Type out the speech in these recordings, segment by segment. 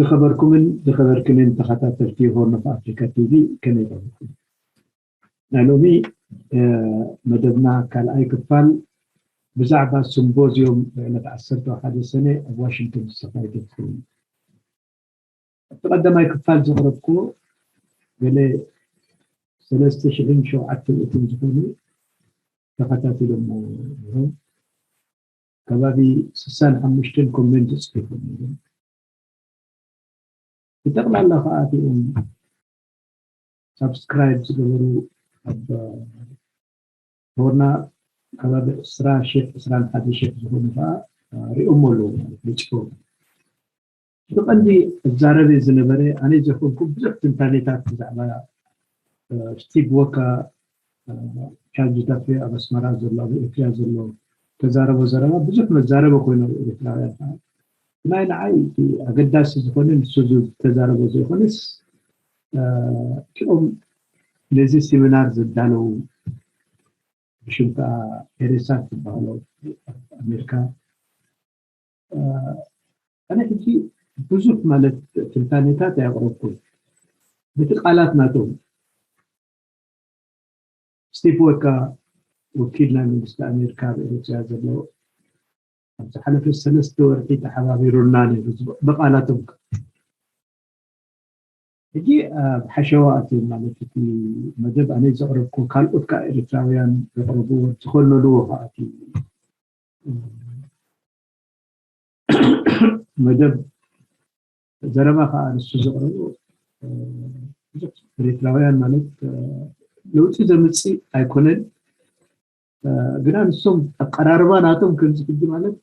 ዝኸበርኩምን ዝኸበርክንን ተኸታተልቲ ሆርን ኦፍ ኣፍሪካ ቲቪ፣ ከመይ ቀኒኹም? ናይ ሎሚ መደብና ካልኣይ ክፋል ብዛዕባ ስምቦዝዮም ዕለት ዓሰርተ ሓደ ሰነ ኣብ ዋሽንግተን ዝተኻየደ ክኸውን። ኣብቲ ቀዳማይ ክፋል ዘቕረብኩዎ ገለ ሰለስተ ሽሕን ሸውዓተ ሚእትን ዝኾኑ ተኸታቲሎሞ ነይሮም። ከባቢ ስሳን ሓሙሽተን ኮሜንት ጽሒፎም ነይሮም። ብጠቕላላ ከዓ እቲኦም ሳብስክራይብ ዝገበሩ ኣብ ሆርና ከባቢ ዕስራ ሽሕ፣ ዕስራን ሓደ ሽሕ ዝኾኑ ከዓ ሪኦሞ ኣለዉ ማለት በፂሖም። ብቐንዲ እዛረበ ዝነበረ ኣነ ዘይኮንኩ ብዙሕ ትንታኔታት ብዛዕባ ስቲቭ ወካ ቻርጅ ዳፌ ኣብ ኣስመራ ዘሎ ኣብ ኤርትራ ዘሎ ተዛረቦ ዘረባ ብዙሕ መዛረበ ኮይኑ ኣብ ኤርትራውያን ከዓ ናይ ንዓይ እቲ ኣገዳሲ ዝኾነ ንሱ ዝተዛረቦ ዘይኮነስ እቲኦም ነዚ ሴሚናር ዘዳለዉ ብሽም ከዓ ኤሬሳት ዝበሃሉ ኣሜሪካ ኣነ ሕጂ ብዙሕ ማለት ትንታኔታት ኣየቕረብኩን በቲ ቃላት ናቶም ስቲቭ ወካ ወኪል ናይ መንግስቲ ኣሜሪካ ኣብ ኤርትራ ዘሎ ኣብ ዝሓለፈ ሰለስተ ወርሒ ተሓባቢሩና ነይሩ ብቃላቶም ሕጂ ኣብ ሓሸዋ ኣትዮም ማለት እቲ መደብ ኣነ ዘቕረብኩ ካልኦት ከዓ ኤርትራውያን ዘቕረብዎ ዝኾነልዎ ከዓ እቲ መደብ ዘረባ ከዓ ንሱ ዘቕረቦ ብዙሕ ኤርትራውያን ማለት ለውጢ ዘምፅእ ኣይኮነን ግና ንሶም ኣቀራርባ ናቶም ከምዚ ሕጂ ማለት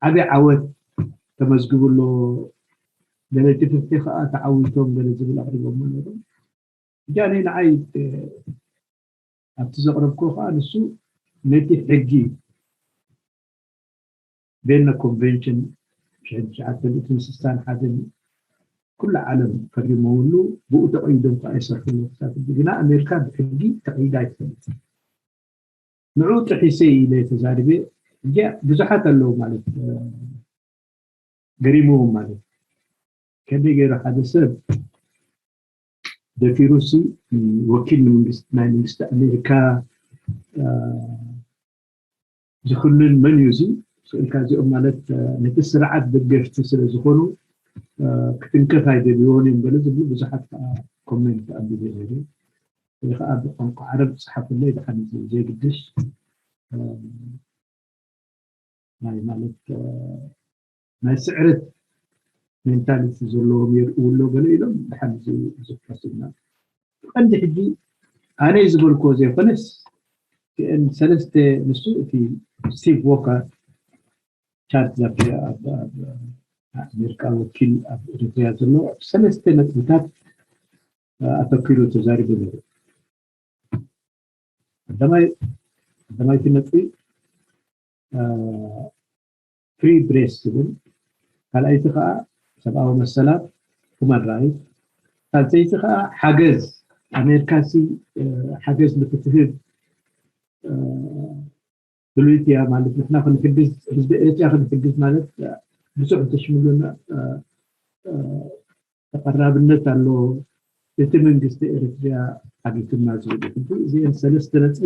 ዓብዪ ዓወት ተመዝግቡ ኣሎ ገለ እቲ ፍትሒ ከዓ ተዓዊቶም ገለ ዝብል ኣቕሪቦሞ ነይሮም እጃ ኣነ ንዓይ ኣብቲ ዘቕረብኩ ከዓ ንሱ ነቲ ሕጊ ቬና ኮንቨንሽን ሽሕን ትሽዓተ ሚእትን ስሳን ሓደን ኩሉ ዓለም ፈሪሞምሉ ብኡ ተቐይዶም ከዓ ይሰርሕሉ ክሳብ ግና ኣሜሪካ ብሕጊ ተቐይዳ ኣይትፈልጥ ንዑ ጥሒሰ ኢለ ተዛሪበ እዚኣ ብዙሓት ኣለዉ ማለት ገሪምዎም ማለት ከመይ ገይሩ ሓደ ሰብ ደፊሩሲ ወኪል ናይ መንግስቲ ኣሜሪካ ዝክንን መን እዩ እዚ ስእልካ እዚኦም ማለት ነቲ ስርዓት ደገፍቲ ስለ ዝኾኑ ክትንከፍ ኣይደልዎን እዮም ገለ ዝብሉ ብዙሓት ከዓ ኮሜንት ኣንቢበ ነይሩ እዚ ከዓ ብቋንቋ ዓረብ ዝፅሓፉለይ ድሓን ዘይግድሽ ናይ ማለት ናይ ስዕረት ሜንታሊቲ ዘለዎም የርእውሎ ገለ ኢሎም ድሓን ብዙሕ ፈሲልና ቀንዲ ሕጂ ኣነ ዝበልክዎ ዘይኮነስ ቲኤን ሰለስተ ንሱ እቲ ስቲቭ ዎከር ቻርጅ ኣብ ኣሜሪካ ወኪል ኣብ ኤርትርያ ዘሎ ሰለስተ ነጥብታት ኣተኪሩ ተዛሪቡ ነይሩ ቀዳማይቲ ነጥቢ ፍሪ ብሬስ ዝብል ካልኣይቲ ከዓ ሰብኣዊ መሰላት ሁማን ራይት ካልሰይቲ ከዓ ሓገዝ ኣሜሪካ ሲ ሓገዝ ንክትህብ ድሉይቲ እያ ማለት ንሕና ክንሕግዝ ህዝቢ ኤርትራ ክንሕግዝ ማለት ብዙሕ እንተሽምሉና ተቐራብነት ኣሎ እቲ መንግስቲ ኤርትራ ሓጊግና ዝብል ሕጂ እዚአን ሰለስተ ነጥቢ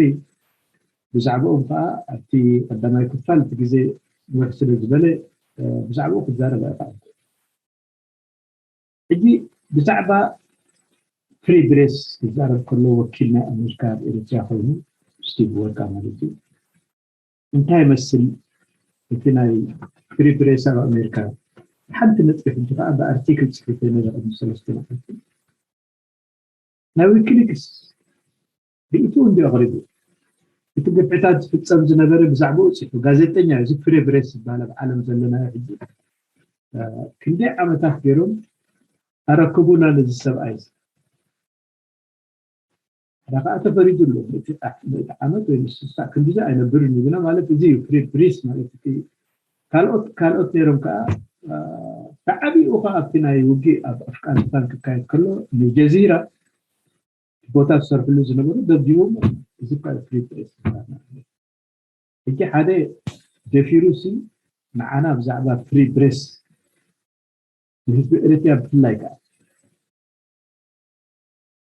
ብዛዕባኦም ከዓ ኣብቲ ቀዳማይ ክፋል እቲ ግዜ ንውሕ ስለ ዝበለ ብዛዕባኡ ክዛረብ ኣይከኣልኩ ሕጂ ብዛዕባ ፍሪ ብሬስ ክዛረብ ከሎ ወኪል ናይ ኣሜሪካ ኣብ ኤርትራ ኮይኑ ስቲቭ ወርካ ማለት እዩ እንታይ ይመስል እቲ ናይ ፍሪ ብሬስ ኣብ ኣሜሪካ ሓንቲ ነጥቢ ሕጂ ከዓ ብኣርቲክል ፅሒፈ ነዚ ቅድሚ ሰለስተ መዓልቲ ናይ ዊኪሊክስ ርእይትኡ እንዲ ኣቕሪቡ እቲ ግፍዕታት ዝፍፀም ዝነበረ ብዛዕባኡ ፅሑ ጋዜጠኛ እዚ ፍሪ ብሬስ ዝበሃል ኣብ ዓለም ዘለናዮ ሕጂ ክንደይ ዓመታት ገይሮም ኣረክቡና ነዚ ሰብኣይ እዚ ሓደ ከዓ ተፈሪዱ ኣሎ ምእቲ ዓመት ወይ ምስሳ ክንዲዚ ኣይነብርን እዩ ግና ማለት እዚ እዩ ፍሪ ብሬስ ማለት እቲ ካልኦት ካልኦት ነይሮም ከዓ ተዓቢኡ ከዓ ኣብቲ ናይ ውግእ ኣብ ኣፍጋኒስታን ክካየድ ከሎ ንጀዚራ ቦታ ዝሰርሕሉ ዝነበሩ ደብዲቦም እዚ ፍሪ ፕሬስ ሕጂ ሓደ ደፊሩ ሲ ንዓና ብዛዕባ ፍሪ ፕሬስ ንህዝቢ ኤርትራ ብፍላይ ከዓ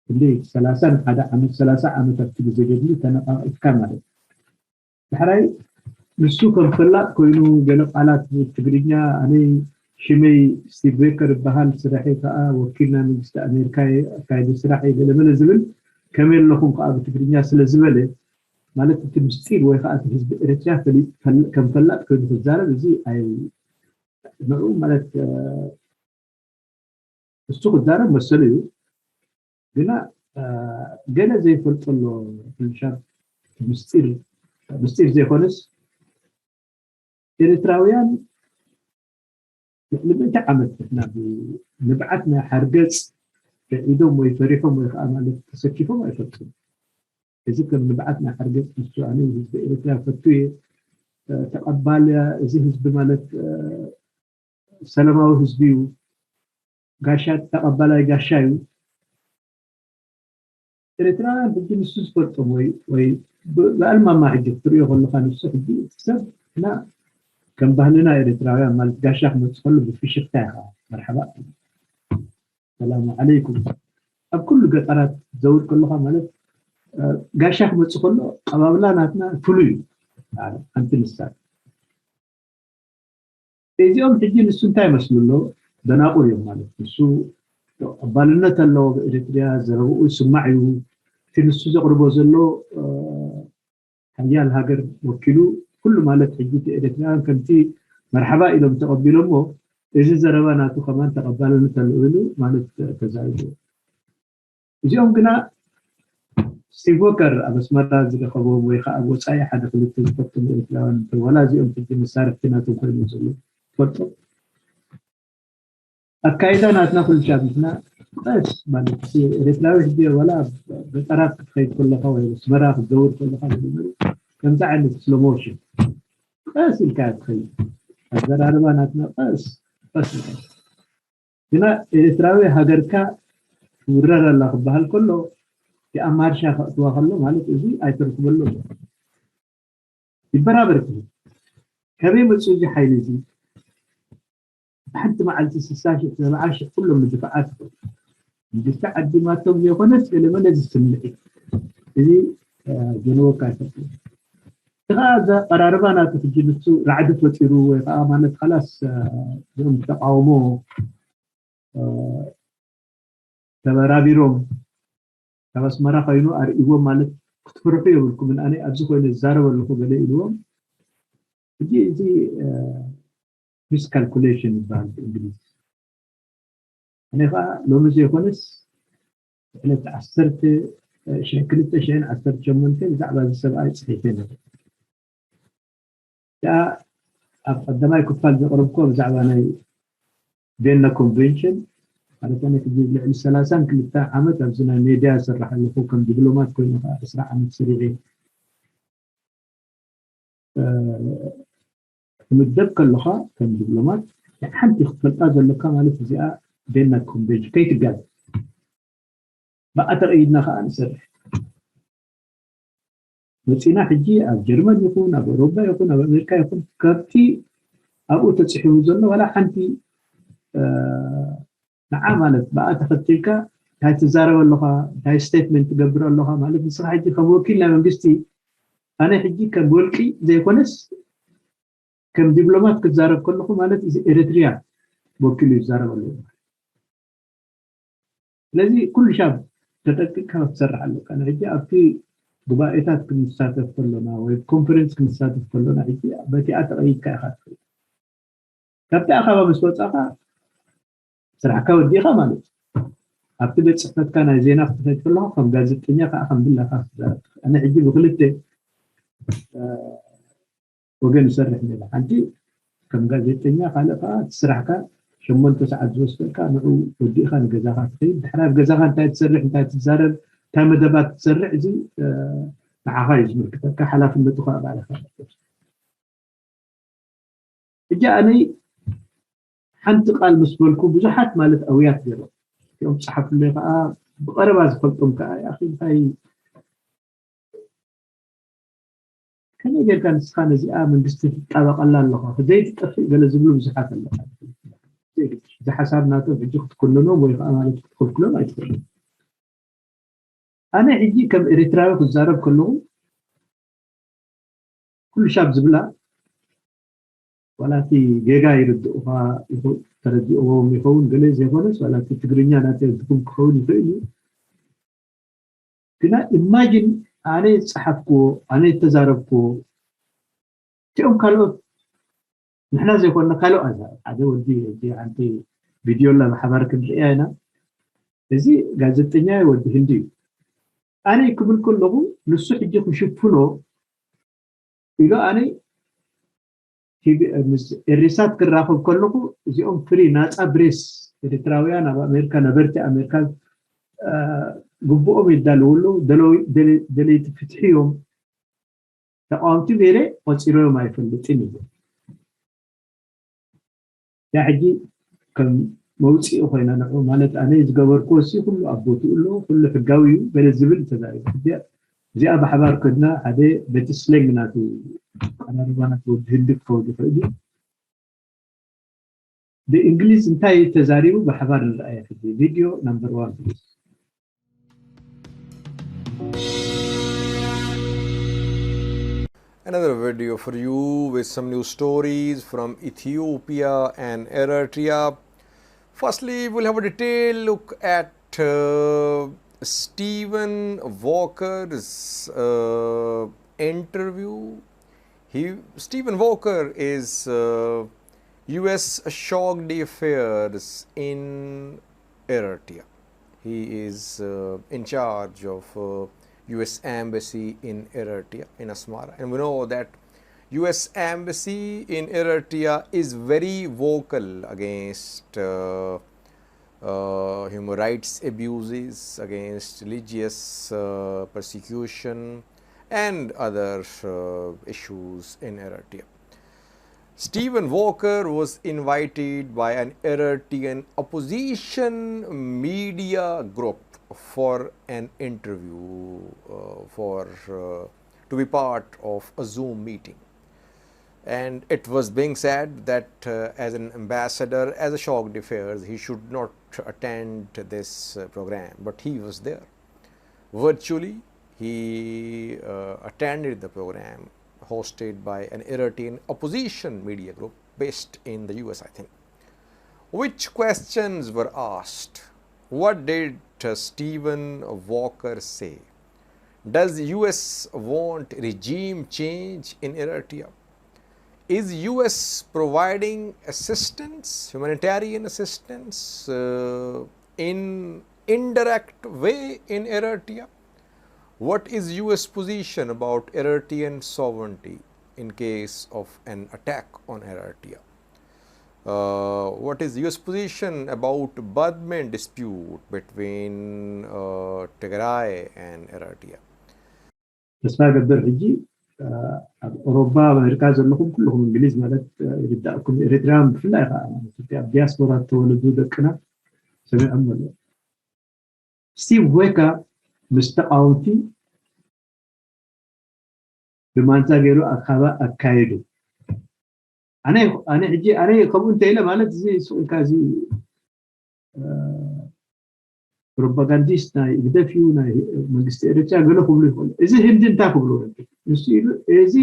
ክንደይ ሰላሳን ሓደ ዓመት ሰላሳ ዓመት ኣብቲ ግዜ ገድሊ ተነቓቒፍካ ማለት እዩ። ዳሕራይ ንሱ ከም ፈላጥ ኮይኑ ገለ ቃላት ትግርኛ ኣነ ሽመይ ስቲቭ ቤከር ይበሃል ስራሐይ ከዓ ወኪል ናይ መንግስቲ ኣሜሪካ እየ ኣካየዲ ስራሕ እየ ገለመለ ዝብል ከመይ ኣለኹም ከዓ ብትግርኛ ስለ ዝበለ ማለት እቲ ምስጢር ወይ ከዓ እቲ ህዝቢ ኤርትራ ከም ፈላጥ ኮይኑ ክዛረብ እዚ ንዑ ማለት እሱ ክዛረብ መሰሉ እዩ ግና ገለ ዘይፈልጦ ኣሎ። ምሻብ ምስጢር ምስጢር ዘይኮነስ ኤርትራውያን ልዕሊ ምእቲ ዓመት ንሕና ንብዓት ናይ ሓርገፅ ብዒዶም ወይ ፈሪሖም ወይ ከዓ ማለት ተሰኪፎም ኣይፈልጡን። እዚ ከም ንብዓት ናይ ሓርገፅ ንሱ ኣነ ህዝቢ ኤርትራ ፈቱ እየ ተቐባልያ እዚ ህዝቢ ማለት ሰላማዊ ህዝቢ እዩ። ጋሻ ተቐባላይ ጋሻ እዩ። ኤርትራውያን ሕጂ ንሱ ዝፈልጦም ወይ ወይ ብኣልማማ ሕጂ ክትሪኦ ከለካ ንሱ ሕጂ እቲ ሰብ እና ከም ባህልና ኤርትራውያን ማለት ጋሻ ክመፅእ ከሎ ብፍሽክታ ኢኻ መርሓባ ሰላሙ ዓለይኩም ኣብ ኩሉ ገጠራት ዘውር ከለካ ማለት ጋሻ ክመፅእ ከሎ ቀባብላ ናትና ፍሉይ እዩ። ሓንቲ ንሳ እዚኦም ሕጂ ንሱ እንታይ ይመስሉ ኣሎ ደናቁር እዮም ማለት ንሱ ኣባልነት ኣለዎ ብኤርትርያ ዘረብኡ ይስማዕ እዩ እቲ ንሱ ዘቕርቦ ዘሎ ሓያል ሃገር ወኪሉ ኩሉ ማለት ሕጂ እቲ ኤርትራውያን ከምቲ መርሓባ ኢሎም ተቐቢሎሞ እዚ ዘረባ ናቱ ከማን ተቐባልነት ኣለዎ ኢሉ ማለት ተዛሪቡ እዚኦም ግና ስቲቭ ወከር ኣብ ኣስመራ ዝረኸቦም ወይ ከዓ ኣብ ወፃኢ ሓደ ክልተ ዝፈልጦም ኤርትራውያን እንተ ዋላ እዚኦም ሕጂ መሳርሕቲ ናቶም ኮይኖም ዘለዉ ትፈልጦም ኣካይዳ ናትና ኩሉ ሻቢትና ቀስ ማለት ኤርትራዊ ሕጂ ዋላ ገጠራት ክትኸይድ ከለካ ወይ ኣስመራ ክትዘውር ከለካ ዝነበሩ ከምዚ ዓይነት ስሎሞሽን ቀስ ኢልካ ትኸይድ ኣዘራርባ ናትና ቀስ ቀስ ኢልካ ግና ኤርትራዊ ሃገርካ ትውረር ኣላ ክበሃል ከሎ የኣማርሻ ከእትዋ ከሎ ማለት እዚ ኣይተርክበሎ ይበራበር ክብል ከበይ መፁ እዚ ሓይሊ እዚ ብሓንቲ መዓልቲ ስሳ ሽሕ ሰብዓ ሽሕ ኩሎም ንድፋዓት ይኸዱ መንግስቲ ዓዲማቶም ዘይኮነስ ገለመለ ዝስምዒ እዚ ዘንወካ ይፈጥ እቲ ከዓ ዘቀራርባ ናቱ ሕጂ ንሱ ራዕዲ ፈጢሩ ወይ ከዓ ማለት ካላስ እዚኦም ተቃውሞ ተበራቢሮም ካብ ኣስመራ ኮይኑ ኣርእዎም ማለት ክትፍርሑ የብልኩምን ኣነ ኣብዚ ኮይኑ ዝዛረብ ኣለኹ ገለ ኢልዎም ሕጂ እዚ ሚስካልኩሌሽን ይበሃል ብእንግሊዝ ኣነ ከዓ ሎሚ ዘይኮነስ ዕለት ዓሰርተ ክልተ ሽሕን ዓሰርተ ሸሞንተ ብዛዕባ እዚ ሰብኣይ ፅሒፈ ነበር ከዓ ኣብ ቀዳማይ ክፋል ዘቕረብኩ ብዛዕባ ናይ ቬና ኮንቨንሽን ማለት ኣነ ሕጂ ልዕሊ ሰላሳን ክልተ ዓመት ኣብዚ ናይ ሜድያ ዝሰርሕ ኣለኹ ከም ዲፕሎማት ኮይኑ ከዓ ዕስራ ዓመት ሰሪዐ ክትምደብ ከለኻ ከም ዲፕሎማት ሓንቲ ክትፈልጣ ዘለካ ማለት እዚኣ ቬና ኮንቨንሽን ከይትጋገ ብኣ ተቐይድና ከዓ ንሰርሕ መፂና ሕጂ ኣብ ጀርመን ይኹን ኣብ ኣውሮፓ ይኹን ኣብ ኣሜሪካ ይኹን ካብቲ ኣብኡ ተፅሒፉ ዘሎ ዋላ ሓንቲ ንዓ ማለት ብኣ ተኸቲልካ እንታይ ትዛረብ ኣለኻ እንታይ ስቴትመንት ትገብር ኣለኻ ማለት ንስኻ ሕጂ ከም ወኪል ናይ መንግስቲ ኣነ ሕጂ ከም ወልቂ ዘይኮነስ ከም ዲፕሎማት ክዛረብ ከለኹ ማለት እዚ ኤርትርያ ወኪሉ ይዛረብ ኣለዎ ስለዚ ኩሉ ሻብ ተጠንቂቅካ ክትሰርሕ ኣለካ ንሕጂ ኣብቲ ጉባኤታት ክንሳተፍ ከሎና ወይ ኮንፈረንስ ክንሳተፍ ከሎና ሕጂ በቲኣ ተቐይድካ ኢካ ትኸይድ ካብቲ ኣኻባ ምስ ወፃካ ስራሕካ ወዲእካ ማለት እዩ ኣብቲ ቤት ፅሕፈትካ ናይ ዜና ክትኸይድ ከለካ ከም ጋዜጠኛ ከዓ ከም ድላካ ክትዛረብ ትኽእል ኣነ ሕጂ ብክልተ ወገን ይሰርሕ ነይሩ ሓንቲ ከም ጋዜጠኛ ካልእ ከዓ እቲ ስራሕካ ሸሞንተ ሰዓት ዝወስደካ ንዑ ወዲእካ ንገዛካ ትኸይድ ድሕሪ ኣብ ገዛካ እንታይ ትሰርሕ እንታይ ትዛረብ እንታይ መደባት ትሰርሕ እዚ ንዓኻ እዩ ዝምልክተካ ሓላፍነቱ ከዓ ባዕልካ ሕጂ ኣነይ ሓንቲ ቃል ምስ በልኩ ብዙሓት ማለት ኣውያት ገይሮም እቲኦም ዝፀሓፉለይ ከዓ ብቀረባ ዝፈልጦም ከዓ እንታይ ከመይ ጌርካ ንስኻ ነዚኣ መንግስቲ ትጣበቀላ ኣለኻ ዘይትጠፍእ ገለ ዝብሉ ብዙሓት ኣለኻ እዚ ሓሳብ ናቶም ሕጂ ክትኩንኖም ወይ ከዓ ማለት ክትክልክሎም ኣይትኽእልን። ኣነ ሕጂ ከም ኤርትራዊ ክዛረብ ከለኹ ኩሉ ሻብ ዝብላ ዋላ እቲ ጌጋ ይርድኡኻ ይኸው- ተረዲእዎም ይኸውን ገለ ዘይኮነስ ዋላ እቲ ትግርኛ ናተይ ድኹም ክኸውን ይኽእል እዩ። ግና ኢማጂን ኣነ ዝፀሓፍክዎ ኣነ ዝተዛረብክዎ እቲኦም ካልኦት ንሕና ዘይኮንና ካልኦ ኣዛረብ ሓደ ወዲ ሕጂ ሓንቲ ቪድዮ ላ ብሓባር ክንርእያ ኢና። እዚ ጋዜጠኛ ወዲ ህንዲ እዩ። ኣነ ክብል ከለኹ ንሱ ሕጂ ክሽፍኖ ኢሉ ኣነ ቲቪ ምስ ኤሪሳት ክራኸብ ከለኹ እዚኦም ፍሪ ናፃ ብሬስ ኤርትራውያን ኣብ ኣሜሪካ ነበርቲ ኣሜሪካ ግቡኦም ይዳለዉ ኣለዉ ደለይቲ ፍትሒ እዮም ተቃወምቲ ገይረ ቆፂሮዮም ኣይፈልጥን እዩ ያ ሕጂ ከም መውፅኢ ኮይና ንዑ ማለት ኣነ ዝገበርክዎ ሲ ኩሉ ኣብ ቦትኡ ኣሎ ኩሉ ሕጋዊ እዩ ገለ ዝብል ተዛሪቡ እዚኣ ብሓባር ከድና ሓደ በቲ ስሌንግ ናቱ ኣቀራርባ ናቱ ወዲ ህንዲ ክኸውን ይኽእል እዩ ብእንግሊዝ እንታይ ተዛሪቡ ብሓባር ንርኣየ ሕጂ ቪድዮ number one please Another video for you with some new stories from Ethiopia and Eritrea. Firstly, we'll have a detailed look at uh, Stephen Walker's uh, interview. He, Stephen Walker is uh, U S Shock Affairs in Eritrea. He is uh, in charge of uh, U S Embassy in Eritrea, in Asmara. And we know that U S Embassy in Eritrea is very vocal against uh, uh, human rights abuses, against religious uh, persecution, and other uh, issues in Eritrea. Stephen Walker was invited by an Eritrean opposition media group for an interview uh, for uh, to be part of a Zoom meeting. And it was being said that uh, as an ambassador, as a shock affairs, he should not attend this uh, program, but he was there. Virtually, he uh, attended the program hosted by an Eritrean opposition media group based in the U S, I think. Which questions were asked? What did uh, Stephen Walker say? Does U S want regime change in Eritrea? Is U S providing assistance, humanitarian assistance, uh, in indirect way in Eritrea? What is U S position about Eritrean sovereignty in case of an attack on Eritrea? Uh, what is U S position about Badmen dispute between uh, Tigray and Eritrea? ተስፋ ገብር ሕጂ ኣብ ኦሮባ ኣሜሪካ ዘለኹም ኩልኹም እንግሊዝ ማለት ይርዳእኩም ኤርትራውያን ብፍላይ ከዓ ማለት እቲ ኣብ ዲያስፖራ ዝተወለዱ ደቅና ሰሚዖም ኣለዉ ስቲቭ ዌካ ምስ ተቃወምቲ ብማንዛ ገይሩ ኣካባ ኣካየዱ ኣነ ሕጂ ኣነ ከምኡ እንተ ኢለ ማለት እዚ ስቁልካ እዚ ፕሮፓጋንዲስት ናይ ህግደፍ እዩ ናይ መንግስቲ ኤርትራ ገለ ክብሉ ይኽእሉ እዚ ህንዲ እንታይ ክብሉ ንሱ ኢሉ እዚ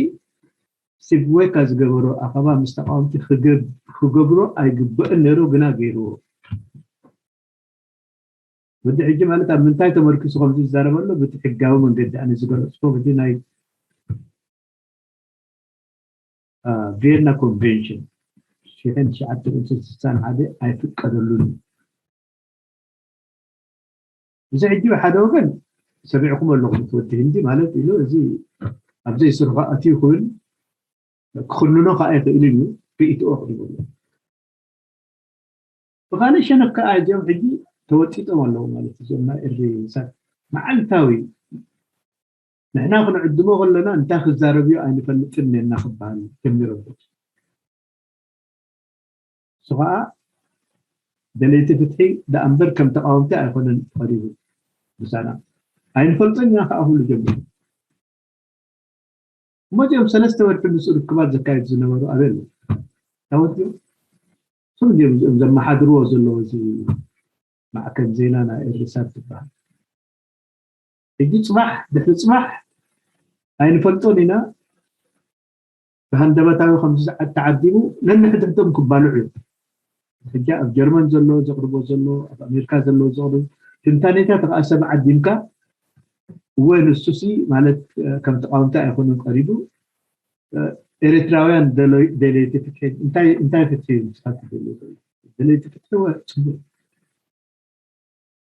ስቲቭ ዌካ ዝገበሮ ኣኸባ ምስ ተቃወምቲ ክገብሮ ኣይግበእን ነይሩ ግና ገይርዎ ወዲ ሕጂ ማለት ኣብ ምንታይ ተመርኪሱ ከምዚ ዝዛረበ ኣሎ በቲ ሕጋዊ መንገዲ ኣነ ዝገለፅኮ በቲ ናይ ቪየና ኮንቬንሽን ሽሕን ትሽዓተ ሚእትን ስሳን ሓደ ኣይፍቀደሉን እዩ እዚ ሕጂ ብሓደ ወገን ሰሚዕኩም ኣለኹም እቲ ወዲ ህንዲ ማለት ኢሉ እዚ ኣብ ዘይስርሖ ኣትዩ ክብል ክኽንኖ ከዓ ይኽእል እዩ ርእይትኦ ክህብ ብኻልእ ሸነክ ከዓ እዚኦም ሕጂ ተወጢጦም ኣለዉ ማለት እዚኦም ናይ ኤርትራ መዓልታዊ ንሕና ክንዕድሞ ከለና እንታይ ክዛረብ እዩ ኣይንፈልጥን ነና ክበሃል ጀሚሮም እሱ ከዓ ደለይቲ ፍትሒ ደኣ እምበር ከም ተቃወምቲ ኣይኮነን ቀሪቡ ምሳና ኣይንፈልጦን ኢና ከዓ ክብሉ ጀሚሩ እሞ እዚኦም ሰለስተ ወርሒ ምስኡ ርክባት ዘካየዱ ዝነበሩ ኣበይ ኣለዉ ታወት እዮም እቶም እዚኦም እዚኦም ዘመሓድርዎ ዘለዉ እዚ ማዕከን ዜና ናይ ኤሪሳት ዝበሃል። ሕጂ ጽባሕ ድሕሪ ጽባሕ ኣይንፈልጦን ኢና። ብሃንደበታዊ ከምዚ ዝዓ- ተዓዲሙ ነንሕድሕዶም ክባልዑ እዮም። ሕጂ ኣብ ጀርመን ዘሎ ዘቕርቦ ዘሎ ኣብ ኣሜሪካ ዘሎ ዘቕርቡ ትንታኔታት ኸዓ ሰብ ዓዲምካ እወ ንሱሲ ማለት ከም ተቃወምቲ ኣይኮኑን ቀሪቡ ኤርትራውያን ደለይቲ ፍትሒ እንታይ እንታይ ፍትሒ እዩ ንስኻት ትደልዩ ደለይቲ ፍትሒ ወ ጽቡቅ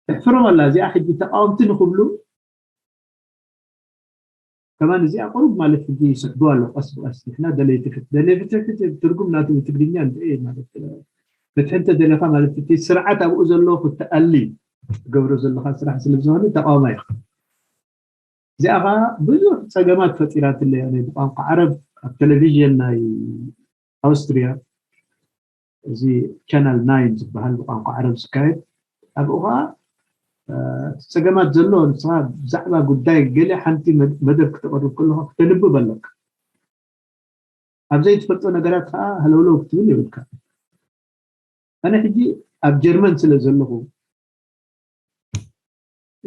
ተሕፍሮም ኣላ እዚኣ ሕጂ ተቃወምቲ ንክብሉ ከማን እዚኣ ቁሩብ ማለት ሕጂ ይስሕቡ ኣሎ ቀስ ብቀስ ንሕና ደለይቲ ፍትሒ ደለይቲ ፍትሒ ትርጉም ናቱ ብትግርኛ እንታይ ማለት ፍትሒ እንተደለካ ማለት እቲ ስርዓት ኣብኡ ዘሎ ክትኣሊ ትገብሮ ዘለካ ስራሕ ስለዝኾነ ተቃውማ ኢኻ እዚኣ ከዓ ብዙሕ ፀገማት ፈጢራትለይ ኣነ ብቋንቋ ዓረብ ኣብ ቴሌቪዥን ናይ ኣውስትሪያ እዚ ቻናል ናይን ዝበሃል ብቋንቋ ዓረብ ዝካየድ ኣብኡ ከዓ እቲ ፀገማት ዘሎ ንስኻ ብዛዕባ ጉዳይ ገለ ሓንቲ መደብ ክተቐርብ ከለካ ክተንብብ ኣለካ ኣብ ዘይትፈልጦ ነገራት ከዓ ሃለውለው ክትብል የብልካ ኣነ ሕጂ ኣብ ጀርመን ስለ ዘለኹ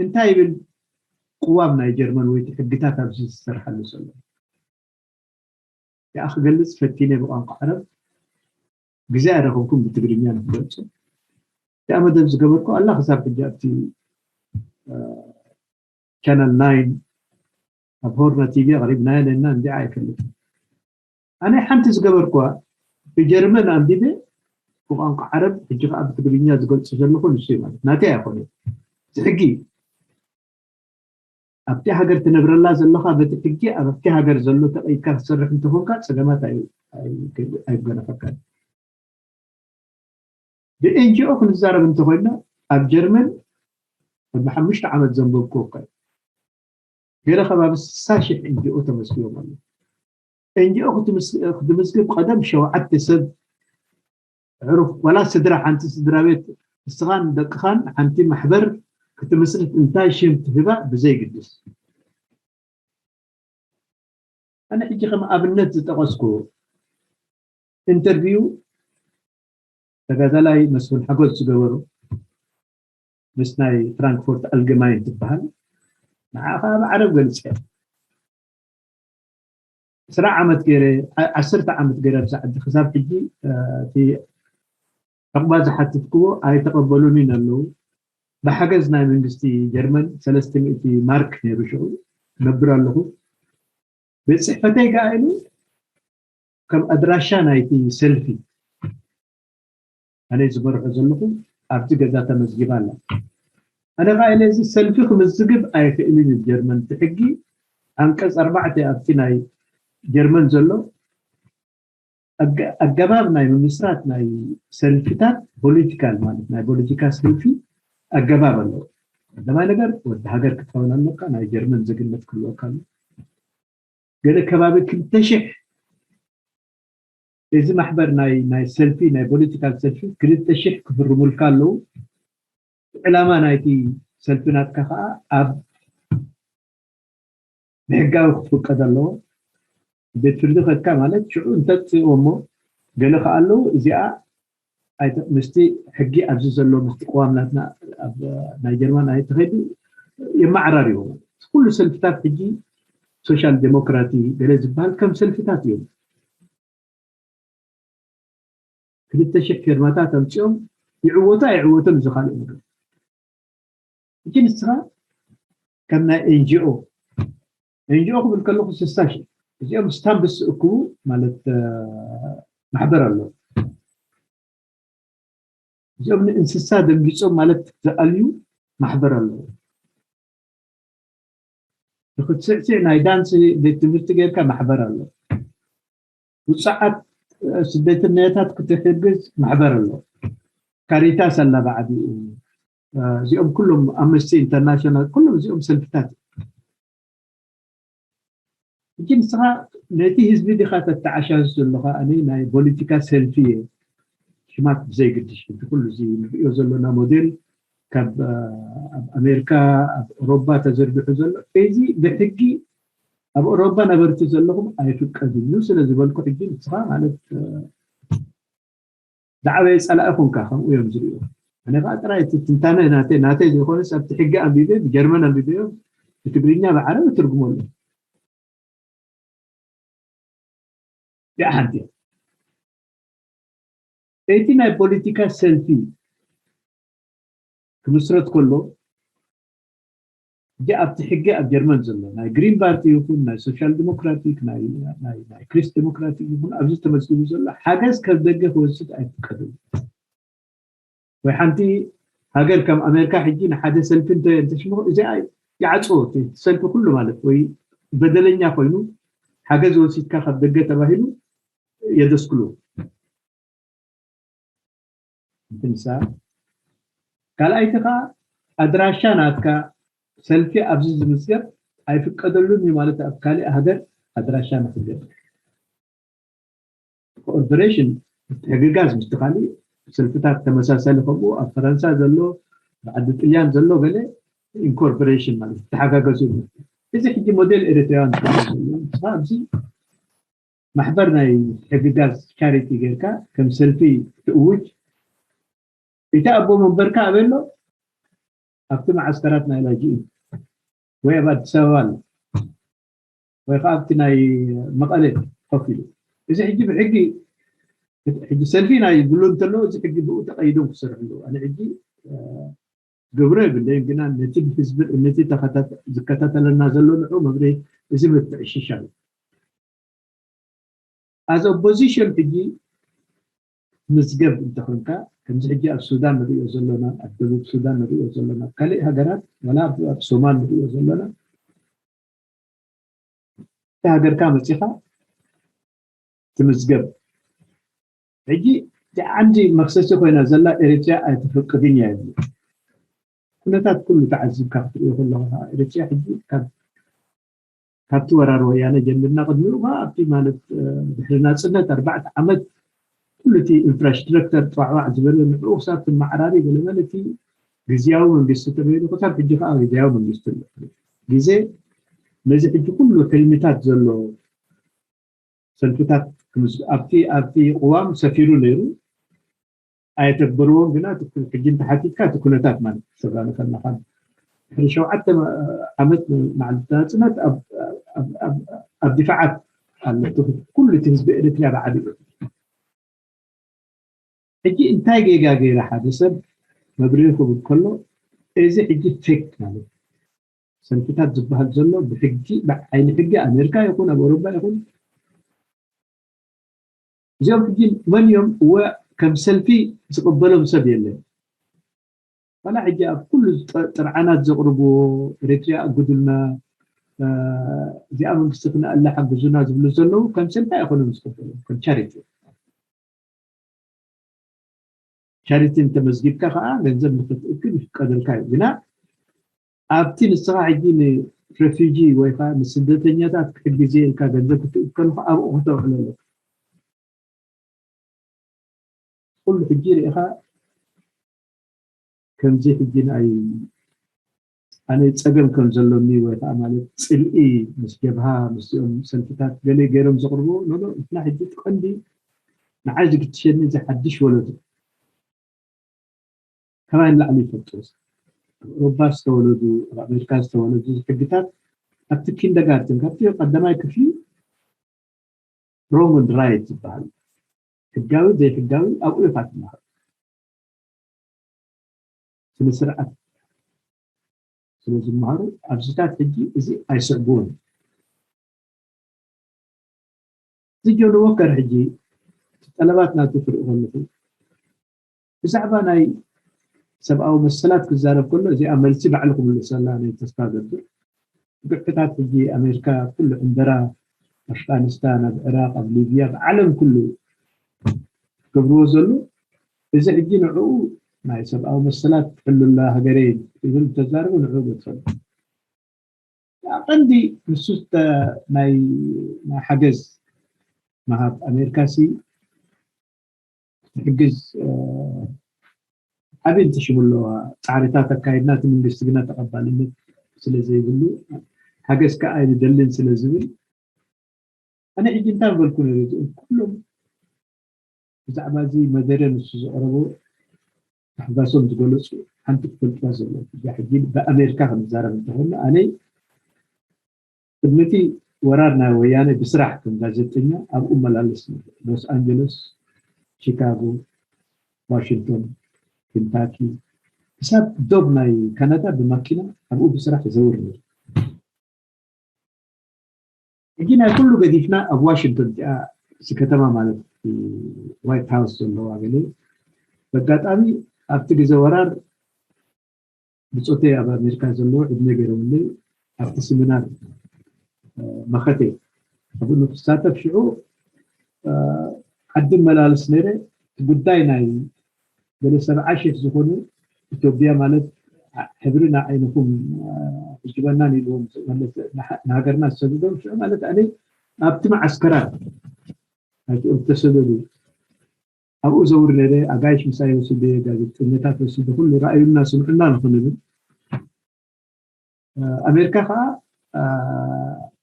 እንታይ ይብል ቅዋም ናይ ጀርመን ወይ ሕግታት ኣብዚ ዝሰርሓሉ ዘሎ ያ ክገልፅ ፈቲነ ብቋንቋ ዓረብ ግዜ ኣይረኸብኩም ብትግርኛ ንክገልፁ ያ መደብ ዝገበርኩ ኣላ ክሳብ ሕጂ ኣብቲ ቻነል ናይን ኣብ ሆርና ቲቪ ኣቕሪብናዮ ነና እንዲዓ ኣይፈልጥን ኣነ ሓንቲ ዝገበርኩዋ ብጀርመን ኣንቢበ ብቋንቋ ዓረብ ሕጂ ከዓ ብትግርኛ ዝገልፁ ዘለኹ ንሱ ማለት ናተይ ኣይኮነ እቲ ሕጊ ኣብቲ ሃገር ትነብረላ ዘለኻ በቲ ሕጊ ኣብቲ ሃገር ዘሎ ተቐይድካ ክትሰርሕ እንተኾንካ ፀገማት ኣይገነፈካን ብኤንጂኦ ክንዛረብ እንተኮይና ኣብ ጀርመን ቅድሚ ሓሙሽተ ዓመት ዘንበብኩ እኳ ገለ ከባቢ ስሳ ሽሕ ኤንጂኦ ተመዝጊቦም ኣለዉ ኤንጂኦ ክትምዝግብ ቀደም ሸውዓተ ሰብ ዕሩፍ ዋላ ስድራ ሓንቲ ስድራ ቤት ንስኻን ደቅኻን ሓንቲ ማሕበር ክትምስርት እንታይ ሽም ትህባ ብዘይግድስ ኣነ ሕጂ ከም ኣብነት ዝጠቐስኩ ኢንተርቪው ተጋዳላይ መስፍን ሓጎስ ዝገበሩ ምስ ናይ ፍራንክፎርት ኣልገማይን ትበሃል ንዓ ከዓ ብዓረብ ገልፀ ዕስራ ዓመት ገይረ ዓሰርተ ዓመት ገይረ ኣብዛ ዓዲ ክሳብ ሕጂ እቲ ዕቕባ ዝሓትትክዎ ኣይተቐበሉኒን ኣለዉ ብሓገዝ ናይ መንግስቲ ጀርመን ሰለስተ ሚእቲ ማርክ ነይሩ ሽዑ ነብር ኣለኹ ቤት ፅሕፈተይ ከዓ ኢሉ ከም ኣድራሻ ናይቲ ሰልፊ ኣነ ዝመርሖ ዘለኹ ኣብዚ ገዛ ተመዝጊባ ኣላ ኣነ ከዓ ኢለ እዚ ሰልፊ ክምዝግብ ኣይኽእልን እዩ ጀርመን እቲ ሕጊ ዓንቀፅ ኣርባዕተ ኣብቲ ናይ ጀርመን ዘሎ ኣገባብ ናይ ምምስራት ናይ ሰልፍታት ፖለቲካል ማለት ናይ ፖለቲካ ሰልፊ ኣገባብ ኣለዎ ቀዳማይ ነገር ወዲ ሃገር ክትኸውን ኣለካ ናይ ጀርመን ዜግነት ክህልወካ ኣሎ ገለ ከባቢ ክልተ ሽሕ እዚ ማሕበር ናይ ናይ ሰልፊ ናይ ፖለቲካል ሰልፊ ክልተ ሽሕ ክፍርሙልካ ኣለዉ ዕላማ ናይቲ ሰልፊ ናትካ ከዓ ኣብ ብሕጋዊ ክትፍቀድ ኣለዎ ቤት ፍርዲ ከድካ ማለት ሽዑ እንተፅእዎ እሞ ገለ ከዓ ኣለዉ እዚኣ ምስቲ ሕጊ ኣብዚ ዘሎ ምስቲ ቅዋም ናትና ናይ ጀርመን ኣይተኸዱ የመዓራርዎ ኩሉ ሰልፍታት ሕጂ ሶሻል ዴሞክራቲ ገለ ዝበሃል ከም ሰልፍታት እዮም ክልተ ሽሕ ፊርማታት ኣምፂኦም ይዕወቱ ኣይዕወቱን እዚ ካልእ ነገር ሕጂ ንስኻ ከም ናይ ኤንጂኦ ኤንጂኦ ክብል ከለኹ ስሳ ሽሕ እዚኦም ስታምፕ ዝስእክቡ ማለት ማሕበር ኣሎ እዚኦም ንእንስሳ ደንጊፆም ማለት ዝኣልዩ ማሕበር ኣለዉ ንክትስዕስዕ ናይ ዳንስ ቤት ትምህርቲ ጌርካ ማሕበር ኣሎ ውፅዓት ስደተኛታት ክትሕግዝ ማሕበር ኣሎ ካሪታስ ኣላ ብዓቢኡ እዚኦም ኩሎም ኣምነስቲ ኢንተርናሽናል ኩሎም እዚኦም ሰልፍታት ሕጂ ንስኻ ነቲ ህዝቢ ዲኻ ተተዓሻሽ ዘለኻ ኣነ ናይ ፖለቲካ ሰልፊ እየ ሽማት ብዘይግድሽ ሕጂ ኩሉ እዚ ንሪኦ ዘለና ሞዴል ካብ ኣብ ኣሜሪካ ኣብ ኦሮባ ተዘርግሑ ዘሎ እዚ ብሕጊ ኣብ ኦሮባ ነበርቲ ዘለኹም ኣይፍቀድን እዩ ስለ ዝበልኩ ሕጂ ንስኻ ማለት ዝዓበየ ጸላኢ ኮንካ ከምኡ እዮም ዝርእዩ። ኣነ ከዓ ጥራይ እቲ ትንታነ ናተይ ናተይ ዘይኮነስ ኣብቲ ሕጊ ኣንቢበ ብጀርመን ኣንቢበዮ ብትግርኛ ብዓረብ ትርጉሞ ኣሎ። ያ ሓንቲ እቲ ናይ ፖለቲካ ሰልፊ ክምስረት ከሎ እዚ ኣብቲ ሕጊ ኣብ ጀርመን ዘሎ ናይ ግሪን ፓርቲ ይኹን ናይ ሶሻል ዲሞክራቲክ ናይ ክሪስት ዲሞክራቲክ ይኹን ኣብዚ ተመዝግቡ ዘሎ ሓገዝ ካብ ደገ ክወስድ ኣይፍቀድን። ወይ ሓንቲ ሃገር ከም ኣሜሪካ ሕጂ ንሓደ ሰልፊ እንተሽምቑ እዚኣ ይዓፅዎ ሰልፊ ኩሉ ማለት ወይ በደለኛ ኮይኑ ሓገዝ ወሲድካ ካብ ደገ ተባሂሉ የደስክሉ። ንሳ ካልኣይቲ ከዓ ኣድራሻ ናትካ ሰልፊ ኣብዚ ዝምዝገብ ኣይፍቀደሉን እዩ ማለት ኣብ ካሊእ ሃገር ኣድራሻ ንክገብ ኮኦርፖሬሽን ምትሕግጋዝ ምስቲ ካሊእ ሰልፍታት ተመሳሳሊ ከምኡ ኣብ ፈረንሳ ዘሎ ብዓዲ ጥልያን ዘሎ ገለ ኢንኮርፖሬሽን ማለት ተሓጋገዙ እዚ ሕጂ ሞዴል ኤሪትራውያን ኣብዚ ማሕበር ናይ ምትሕግጋዝ ቻሪቲ ጌርካ ከም ሰልፊ ትእውጅ እቲ ኣቦ መንበርካ ኣበሎ ኣብቲ መዓስከራት ናይ ላጂ ወይ ኣብ ኣዲስ ኣበባ ኣሎ ወይ ከዓ ኣብቲ ናይ መቐለ ኮፍ ኢሉ እዚ ሕጂ ብሕጊ ሕጂ ሰልፊ ናይ ብሉ እንተሎ እዚ ሕጊ ብኡ ተቀይዶም ክሰርሑ ኣለዉ ኣነ ሕጂ ግብሮ የብለይን ግና ነቲ ብህዝቢ ነቲ ዝከታተለና ዘሎ ንዑ መብርሂ እዚ ምትዕሽሻ እዩ as opposition ሕጂ ምዝገብ እንተኾንካ ከምዚ ሕጂ ኣብ ሱዳን ንሪኦ ዘሎና ኣብ ደቡብ ሱዳን ንሪኦ ዘሎና ኣብ ካልእ ሃገራት ወላ ኣብ ሶማል ንሪኦ ዘሎና እቲ ሃገርካ መፂኻ ትምዝገብ ሕጂ ዓንዲ መክሰሲ ኮይና ዘላ ኤሪትሪያ ኣይትፈቅድን እያ ይብሉ ኩነታት ኩሉ ተዓዚብካ ክትሪኦ ከለካ ኤሪትሪያ ሕጂ ካብቲ ወራር ወያነ ጀሚርና ቅድሚኡ ከኣ ኣብቲ ማለት ድሕሪ ናፅነት ኣርባዕተ ዓመት ኩሉ እቲ ኢንፍራስትራክተር ጧዕዋዕ ዝበለ ንዕኡ ክሳብ ትመዓራሪ ገለመለ እቲ ግዝያዊ መንግስቲ ተበይኑ ክሳብ ሕጂ ከዓ ግዝያዊ መንግስቲ ኣሎ ግዜ ነዚ ሕጂ ኩሉ ሕልሚታት ዘሎ ሰልፍታት ኣብቲ ኣብቲ ቅዋም ሰፊሩ ነይሩ ኣየተግበርዎን ግና ሕጂ እንተሓቲትካ እቲ ኩነታት ማለት ሰብራኒ ከለካ ድሕሪ ሸውዓተ ዓመት መዓልቲ ናፅነት ኣብ ድፋዓት ኣሎ ኩሉ እቲ ህዝቢ ኤሪትሪያ ብዓቢኡ ሕጂ እንታይ ጌጋ ገይረ ሓደ ሰብ መብርሂ ክብል ከሎ እዚ ሕጂ ፌክ ማለት ሰልፍታት ዝበሃል ዘሎ ብሕጊ ብዓይኒ ሕጊ ኣሜሪካ ይኹን ኣብ ኣውሮፓ ይኹን እዚኦም ሕጂ መን እዮም እወ ከም ሰልፊ ዝቕበሎም ሰብ የለን ዋላ ሕጂ ኣብ ኩሉ ጥርዓናት ዘቕርብዎ ኤሪትሪያ ኣግዱልና እዚኣ መንግስቲ ክነኣላ ሓግዙና ዝብሉ ዘለዉ ከም ሰልፊ ኣይኮኑም ዝቕበሎም ከም ቻሪቲ ቻሪቲ እንተመዝጊብካ ከዓ ገንዘብ ንክትእክብ ይፍቀደልካ እዩ ግና ኣብቲ ንስኻ ሕጂ ንረፊጂ ወይ ከዓ ንስደተኛታት ክሕግዝ እየ ኢልካ ገንዘብ ክትእከል ከ ኣብኡ ክተውዕሎ ኣለካ ኩሉ ሕጂ ርኢኻ ከምዚ ሕጂ ንኣይ ኣነ ፀገም ከም ዘሎኒ ወይ ከዓ ማለት ፅልኢ ምስ ጀብሃ ምስዚኦም ሰልፍታት ገለ ገይሮም ዘቕርብዎ ኖኖ ንሕና ሕጂ እቲ ቀንዲ ንዓይ ዝግትሸኒ እዚ ሓድሽ ወለዶ ካባይ ንላዕሊ ይፈልጡ ኣብ ኦሮባ ዝተወለዱ ኣብ ኣሜሪካ ዝተወለዱ ሕግታት ኣብቲ ኪንደጋርትን ካብቲ ቀዳማይ ክፍሊ wrong and right ዝበሃል ሕጋዊ ዘይሕጋዊ ኣብኡ ኢኻ ትመሃር ስነ ስርዓት ስለ ዝመሃሩ ኣብዚታት ሕጂ እዚ ኣይስዕብዎን እዚ ጆን ዎከር ሕጂ ጠለባት ናቱ ክርኢ ከለኹ ብዛዕባ ናይ ሰብኣዊ መሰላት ክዛረብ ከሎ እዚኣ መልሲ ባዕሉ ክምልሰላ ናይ ተስፋ ገብር ግሕታት ሕጂ ኣሜሪካ ኩሉ ዕንበራ ኣፍጋኒስታን ኣብ ዕራቅ ኣብ ሊብያ ብዓለም ኩሉ ክገብርዎ ዘሎ እዚ ሕጂ ንዕኡ ናይ ሰብኣዊ መሰላት ትሕልላ ሃገረ ይብል ተዛርቡ ንዕኡ ገድፈሉ ቀንዲ ንሱ ናይ ሓገዝ ምሃብ ኣሜሪካ ሲ ክትሕግዝ ዓብይ ትሽሙ ኣለዋ ፃዕሪታት ኣካይድና እቲ መንግስቲ ግና ተቐባልነት ስለ ዘይብሉ ሓገዝ ከዓ ኣይንደልን ስለ ዝብል ኣነ ሕጂ እንታይ በልኩ ነረ እዚኦም ኩሎም ብዛዕባ እዚ መደረ ንሱ ዘቕረቦ ታሕጓሶም ዝገለጹ ሓንቲ ክፈልጥዋ ዘለዎ። እዛ ሕጂ ብኣሜሪካ ክንዛረብ እንተኾይና፣ ኣነ ቅድሚ እቲ ወራር ናይ ወያነ ብስራሕ ከም ጋዜጠኛ ኣብኡ መላለስ ነይረ። ሎስ ኣንጀለስ፣ ቺካጎ፣ ዋሽንግቶን፣ ኬንታኪ፣ ክሳብ ዶብ ናይ ካናዳ ብማኪና ኣብኡ ብስራሕ ይዘውር ነይረ። ሕጂ ናይ ኩሉ ገዲፍና ኣብ ዋሽንግቶን እቲኣ፣ እዚ ከተማ ማለት ዋይት ሃውስ ዘለዋ ገለ፣ በጋጣሚ ኣብቲ ግዜ ወራር ብጾተይ ኣብ ኣሜሪካ ዘለዎ ዕድመ ገይሮምለይ ኣብቲ ስሚናር መኸተ ኣብኡ ንክሳተፍ ሽዑ ዓዲ መላልስ ነይረ። እቲ ጉዳይ ናይ ገለ ሰብዓ ሽሕ ዝኾኑ ኢትዮጵያ ማለት ሕብርና ዓይንኹም ሕጅበናን ኢልዎም ንሃገርና ዝሰደዶም ሽዑ ማለት ኣነ ኣብቲ መዓስከራት ኣይትኦም ተሰደዱ ኣብኡ ዘውር ነይረ። ኣጋይሽ ምሳይ ወሲደ፣ ጋዜጠኛታት ወሲደ፣ ኩሉ ረኣዩና ስምዑና ንኽንብል ኣሜሪካ ከዓ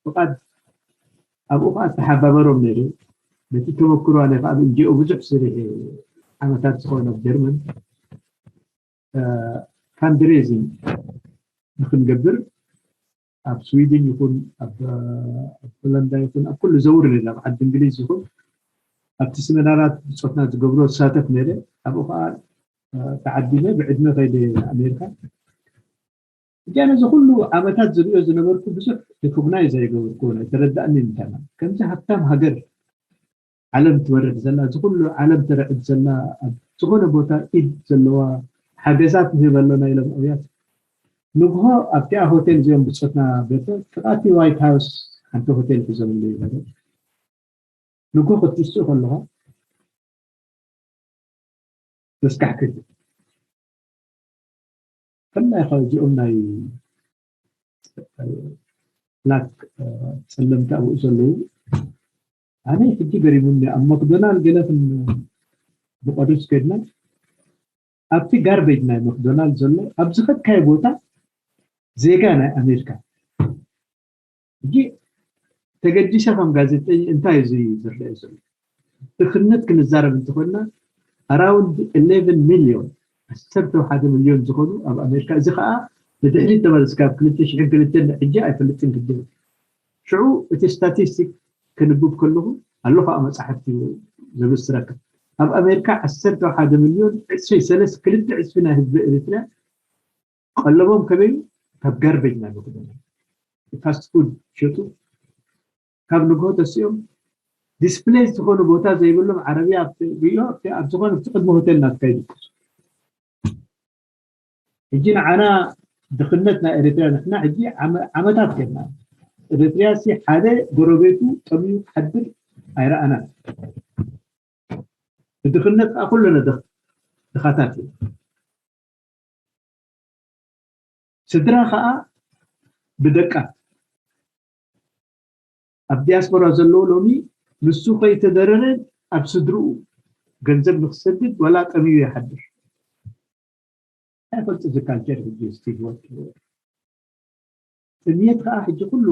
ፍቓድ ኣብኡ ከዓ ተሓባበሮም ነይሩ። ነቲ ተመክሮ ኣነ ከዓ ብእንጂኦ ብዙሕ ስሪሕ ዓመታት ዝኾነ ኣብ ጀርመን ፋንድሬዚንግ ንክንገብር ኣብ ስዊድን ይኹን ኣብ ሆላንዳ ይኹን ኣብ ኩሉ ዘውር ነይሩ ኣብ ዓዲ እንግሊዝ ይኹን ኣብቲ ስሚናራት ብፆትና ዝገብሮ ዝሳተፍ ነይረ። ኣብኡ ከዓ ተዓዲመ ብዕድመ ከይደ ኣሜሪካ እጃ ነዚ ኩሉ ዓመታት ዝሪኦ ዝነበርኩ ብዙሕ ሪኮግናይዝ ኣይገበርኩ ኣይተረዳእኒ እንተና ከምዚ ሃብታም ሃገር ዓለም ትመርሕ ዘላ እዚ ኩሉ ዓለም ትርዕድ ዘላ ኣብ ዝኾነ ቦታ ኢድ ዘለዋ ሓገዛት ንህብ ኣለና ኢሎም ኣብያት ንግሆ ኣብቲኣ ሆቴል እዚኦም ብፆትና ቤተ ጥቓቲ ዋይት ሃውስ ሓንቲ ሆቴል ሒዞምሉ ይበለ ንግሆ ክትስኡ ከለኻ ተስካሕክሕ ከላይ ካብ እዚኦም ናይ ብላክ ፀለምቲ ኣብኡ ዘለዉ ኣነ ሕጂ ገሪሙኒ ኣብ ማክዶናል ገለ ብቆዱስ ከድና ኣብቲ ጋርቤጅ ናይ ማክዶናል ዘሎ ኣብ ዝኸድካዮ ቦታ ዜጋ ናይ ኣሜሪካ ሕጂ ተገዲሰ ከም ጋዜጠኛ እንታይ እዩ ዝረአ ዘሎ ድኽነት ክንዛረብ እንተኾንና ኣራውንድ ኢለቨን ሚልዮን ዓሰርተ ሓደ ሚልዮን ዝኾኑ ኣብ ኣሜሪካ እዚ ከዓ ንድሕሪት ተመለስካ ኣብ ክልተ ሽሕን ክልተን ሕጂ ኣይፈልጥን ግድን ሽዑ እቲ ስታቲስቲክ ክንብብ ከለኹ ኣሎ ከዓ መፅሓፍቲ ዘብስረካ ኣብ ኣሜሪካ ዓሰርተ ሓደ ሚልዮን ዕስቢ ሰለስተ ክልተ ዕስቢ ናይ ህዝቢ ኤሪትርያ ቀለቦም ከበዩ ካብ ጋርቤጅ ናይ መክዶና ፋስት ፉድ ሸጡ ካብ ንግሆ ተሲኦም ዲስፕሌይ ዝኾኑ ቦታ ዘይብሎም ዓረብያ ሪኦ ኣብ ዝኾነ ቅድሚ ሆቴል ናትካ ይድቅሱ ሕጂ ንዓና ድኽነት ናይ ኤሪትርያ ንሕና ሕጂ ዓመታት ገና ኤሪትርያ ሲ ሓደ ጎረቤቱ ጠምዩ ክሓድር ኣይረኣናን ብድኽነት ከዓ ኩለነ ድኻታት እዩ ስድራ ከዓ ብደቃ ኣብ ዲያስፖራ ዘለዉ ሎሚ ንሱ ከይተደረረ ኣብ ስድርኡ ገንዘብ ንክሰድድ ዋላ ጠምዩ ይሓድር ኣይፈልጡ እዚ ካልቸር ሕጂ ስቲል ወርክ ጥምየት ከዓ ሕጂ ኩሉ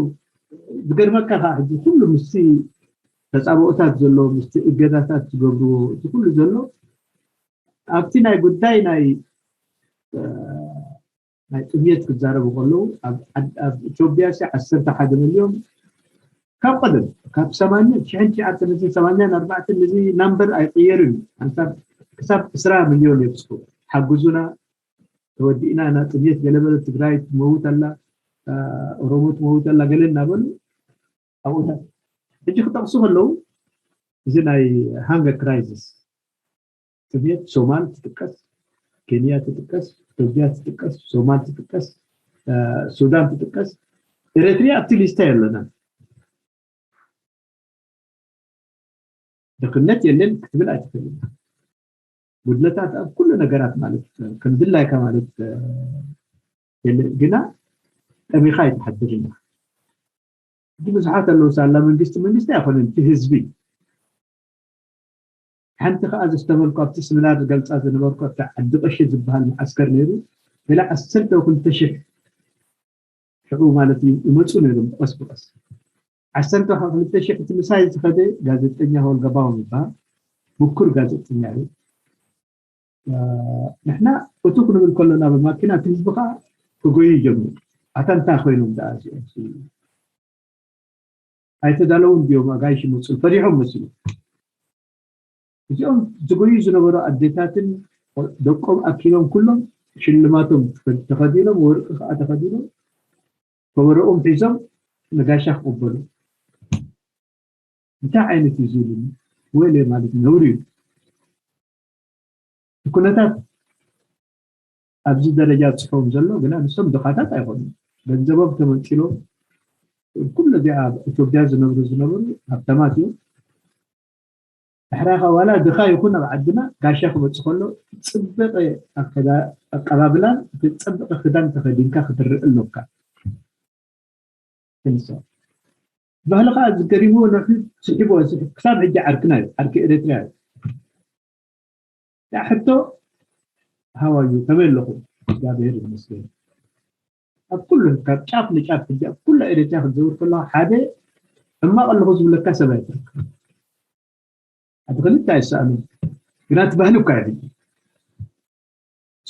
ዝገርመካ ከዓ ሕጂ ኩሉ ምስቲ ተፃብኦታት ዘሎ ምስቲ እገዳታት ዝገብርዎ እቲ ኩሉ ዘሎ ኣብቲ ናይ ጉዳይ ናይ ናይ ጥምየት ክዛረቡ ከለዉ ኣብ ኢትዮጵያ ሲ ዓሰርተ ሓደ ሚልዮን ካብ ቀደም ካብ ሰማንያ ሽሕን ትሽዓተ ሚእትን ሰማንያን ኣርባዕተን እዚ ናምበር ኣይቅየርን እዩ ሓንሳብ ክሳብ ዕስራ ሚልዮን የብፅሑ ሓግዙና ተወዲእና ኢና ጥምየት ገለበለ ትግራይ ትመውት ኣላ ኦሮሞ ትመውት ኣላ ገለ እናበሉ ኣብኡታት ሕጂ ክጠቕሱ ከለዉ እዚ ናይ ሃንገር ክራይሲስ ጥሜት ሶማል ትጥቀስ፣ ኬንያ ትጥቀስ፣ ኢትዮጵያ ትጥቀስ፣ ሶማል ትጥቀስ፣ ሱዳን ትጥቀስ፣ ኤረትርያ ኣብቲ ሊስታ የለናን። ድኽነት የለን ክትብል ኣይትኽእልን። ጉድለታት ኣብ ኩሉ ነገራት ማለት ከም ድላይካ ማለት የለን፣ ግና ጠሚኻ ኣይትሓድርን ኢኻ። ሕጂ ብዙሓት ኣለዉ ሳላ መንግስቲ መንግስቲ ኣይኮነን እቲ ህዝቢ ሓንቲ ከዓ ዘስተመልኩ ኣብቲ ስምናር ዝገልፃ ዝነበርኩ ኣብቲ ዓዲ ቀሺ ዝበሃል መዓስከር ነይሩ ገለ ዓሰርተ ክልተ ሽሕ ሽዑ ማለት እዩ ይመፁ ነይሮም ብቀስ ብቀስ ዓሰርተ ክልተ ሽሕ እቲ ምሳይ ዝኸደ ጋዜጠኛ ሆልገባው ይበሃል ምኩር ጋዜጠኛ እዩ። ንሕና እቱ ክንብል ከሎና ብማኪና እቲ ህዝቢ ከዓ ክጎዩ ይጀምሩ። ኣታ እንታይ ኮይኖም ደኣ እዚኦም ኣይተዳለውን ድዮም ኣጋይሽ ይመፁ ፈሪሖም መስሉ። እዚኦም ዝጎዩ ዝነበሩ ኣዴታትን ደቆም ኣኪሎም ኩሎም ሽልማቶም ተኸዲኖም ወርቂ ከዓ ተኸዲኖም ከበረኦም ሒዞም ንጋሻ ክቕበሉ እንታይ ዓይነት እዩ ዝብሉኒ ወይለ ማለት ነውሪ እዩ። ኩነታት ኣብዚ ደረጃ ጽሕዎም ዘሎ ግና ንሶም ድኻታት ኣይኮኑን። ገንዘቦም ተመንጢሎም ኩሉ እዚኣ ኣብ ኢትዮጵያ ዝነብሩ ዝነበሩ ሃብታማት እዮም። ድሕራኻ ዋላ ድኻ ይኹን ኣብ ዓድና ጋሻ ክመጽእ ከሎ ጽብቐ ኣቀባብላን እቲ ጽብቐ ክዳን ተኸዲንካ ክትርእ ኣለካ። ክንሳ ባህሊ ከዓ ዝገሪምዎ ነሑ ስሒቦ ክሳብ ሕጂ ዓርክና እዩ ዓርኪ ኤርትራ እዩ። ያ ሕቶ ሃዋዩ ከመይ ኣለኹም እግዚኣብሔር ይመስገን። ኣብ ኩሉ ካብ ጫፍ ንጫፍ ሕጂ ኣብ ኩሉ ኤርትራ ክትዘውር ከለካ ሓደ ሕማቕ ኣለኹ ዝብለካ ሰብ ኣይትረክብ። ሓደ ክልተ ኣይሰኣኑ ግና እቲ ባህሊ እኳ ይሕጂ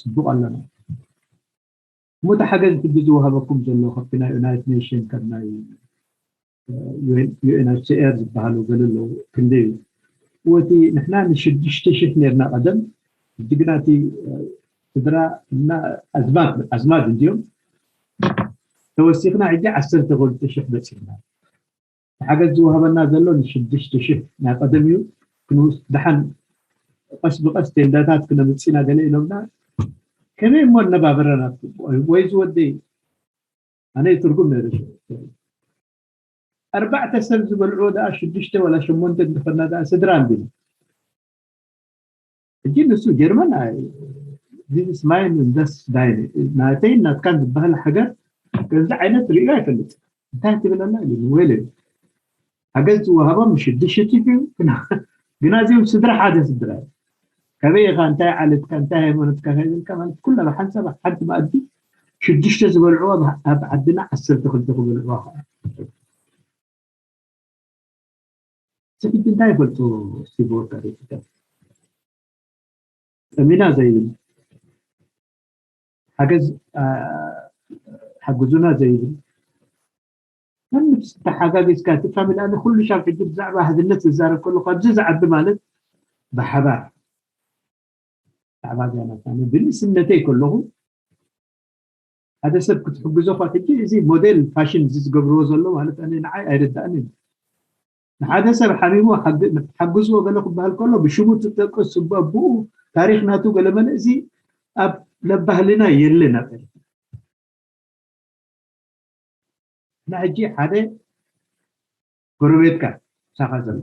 ጽቡቕ ኣለና። እሞ እቲ ሓገዝ ሕጂ ዝወሃበኩም ዘሎ ካብቲ ናይ ዩናይትድ ኔሽን ካብ ናይ ዩኤንኤችሲአር ዝበሃሉ ገለ ኣለዉ ክንደይ እዩ? ወቲ ንሕና ንሽዱሽተ ሽሕ ነርና ቀደም ሕጂ ግና እቲ ስድራ እና ኣዝማድ ኣዝማድ እንዲዮም ተወሲኽና ሕጂ ዓሰርተ ክልተ ሽሕ በፂሕና። ሓገዝ ዝወሃበና ዘሎ ንሽዱሽተ ሽሕ ናይ ቀደም እዩ። ክንውስ ደሓን ቀስ ብቀስ ቴንዳታት ክነምፅና ገለ ኢሎምና ከመይ እሞ እነባብረና ወይ ዝወደይ ኣነ ትርጉም ነረ ኣርባዕተ ሰብ ዝበልዕዎ ደኣ ሽዱሽተ ወላ ሸሞንተ እንተኾና ደኣ ስድራ እንዲና ሕጂ ንሱ ጀርመን ዚስ ማይን ንደስ ዳይ ናተይ ናትካን ዝበሃል ሃገር ከምዚ ዓይነት ርእዮ ኣይፈልጥ እንታይ ትብለና ኢሉ ወይለ ሓገዝ ዝወሃቦም ሽዱሽተ ሽሕ እዩ ግና እዚኦም ስድራ ሓደ ስድራ እዩ ከበይ ኢኻ እንታይ ዓለትካ እንታይ ሃይማኖትካ ከይብልካ ማለት ኩላ ብሓንሳብ ሓንቲ መኣዲ ሽዱሽተ ዝበልዕዎ ኣብ ዓድና ዓሰርተ ክልተ ክበልዕዋ ከዓ ስሕጂ እንታይ ይፈልጡ ሲቦወርቅ ኣዴታት ጠሚና ዘይብል ሓገዝ ሓግዙና ዘይብል መምስ ተሓጋጊዝካ እቲ ፋሚሊ ኣነ ኩሉ ሻብ ሕጂ ብዛዕባ ህዝነት ዝዛረብ ከሎ ካብዚ ዝዓቢ ማለት ብሓባር ብዛዕባ ዚያናት ብንእስነተይ ከለኹ ሓደ ሰብ ክትሕግዞ ካብ ሕጂ እዚ ሞዴል ፋሽን እዚ ዝገብርዎ ዘሎ ማለት ኣነ ንዓይ ኣይርዳእን እዩ ንሓደ ሰብ ሓሚሙ ሓግዝዎ ገለ ክበሃል ከሎ ብሽሙ ትጠቅስ ብኡ ታሪክ ናቱ ገለ መለ እዚ ኣብ ለባህልና የለን ኣብ ኤርትራ ንሕጂ ሓደ ጎረቤትካ ሳኻ ዘሎ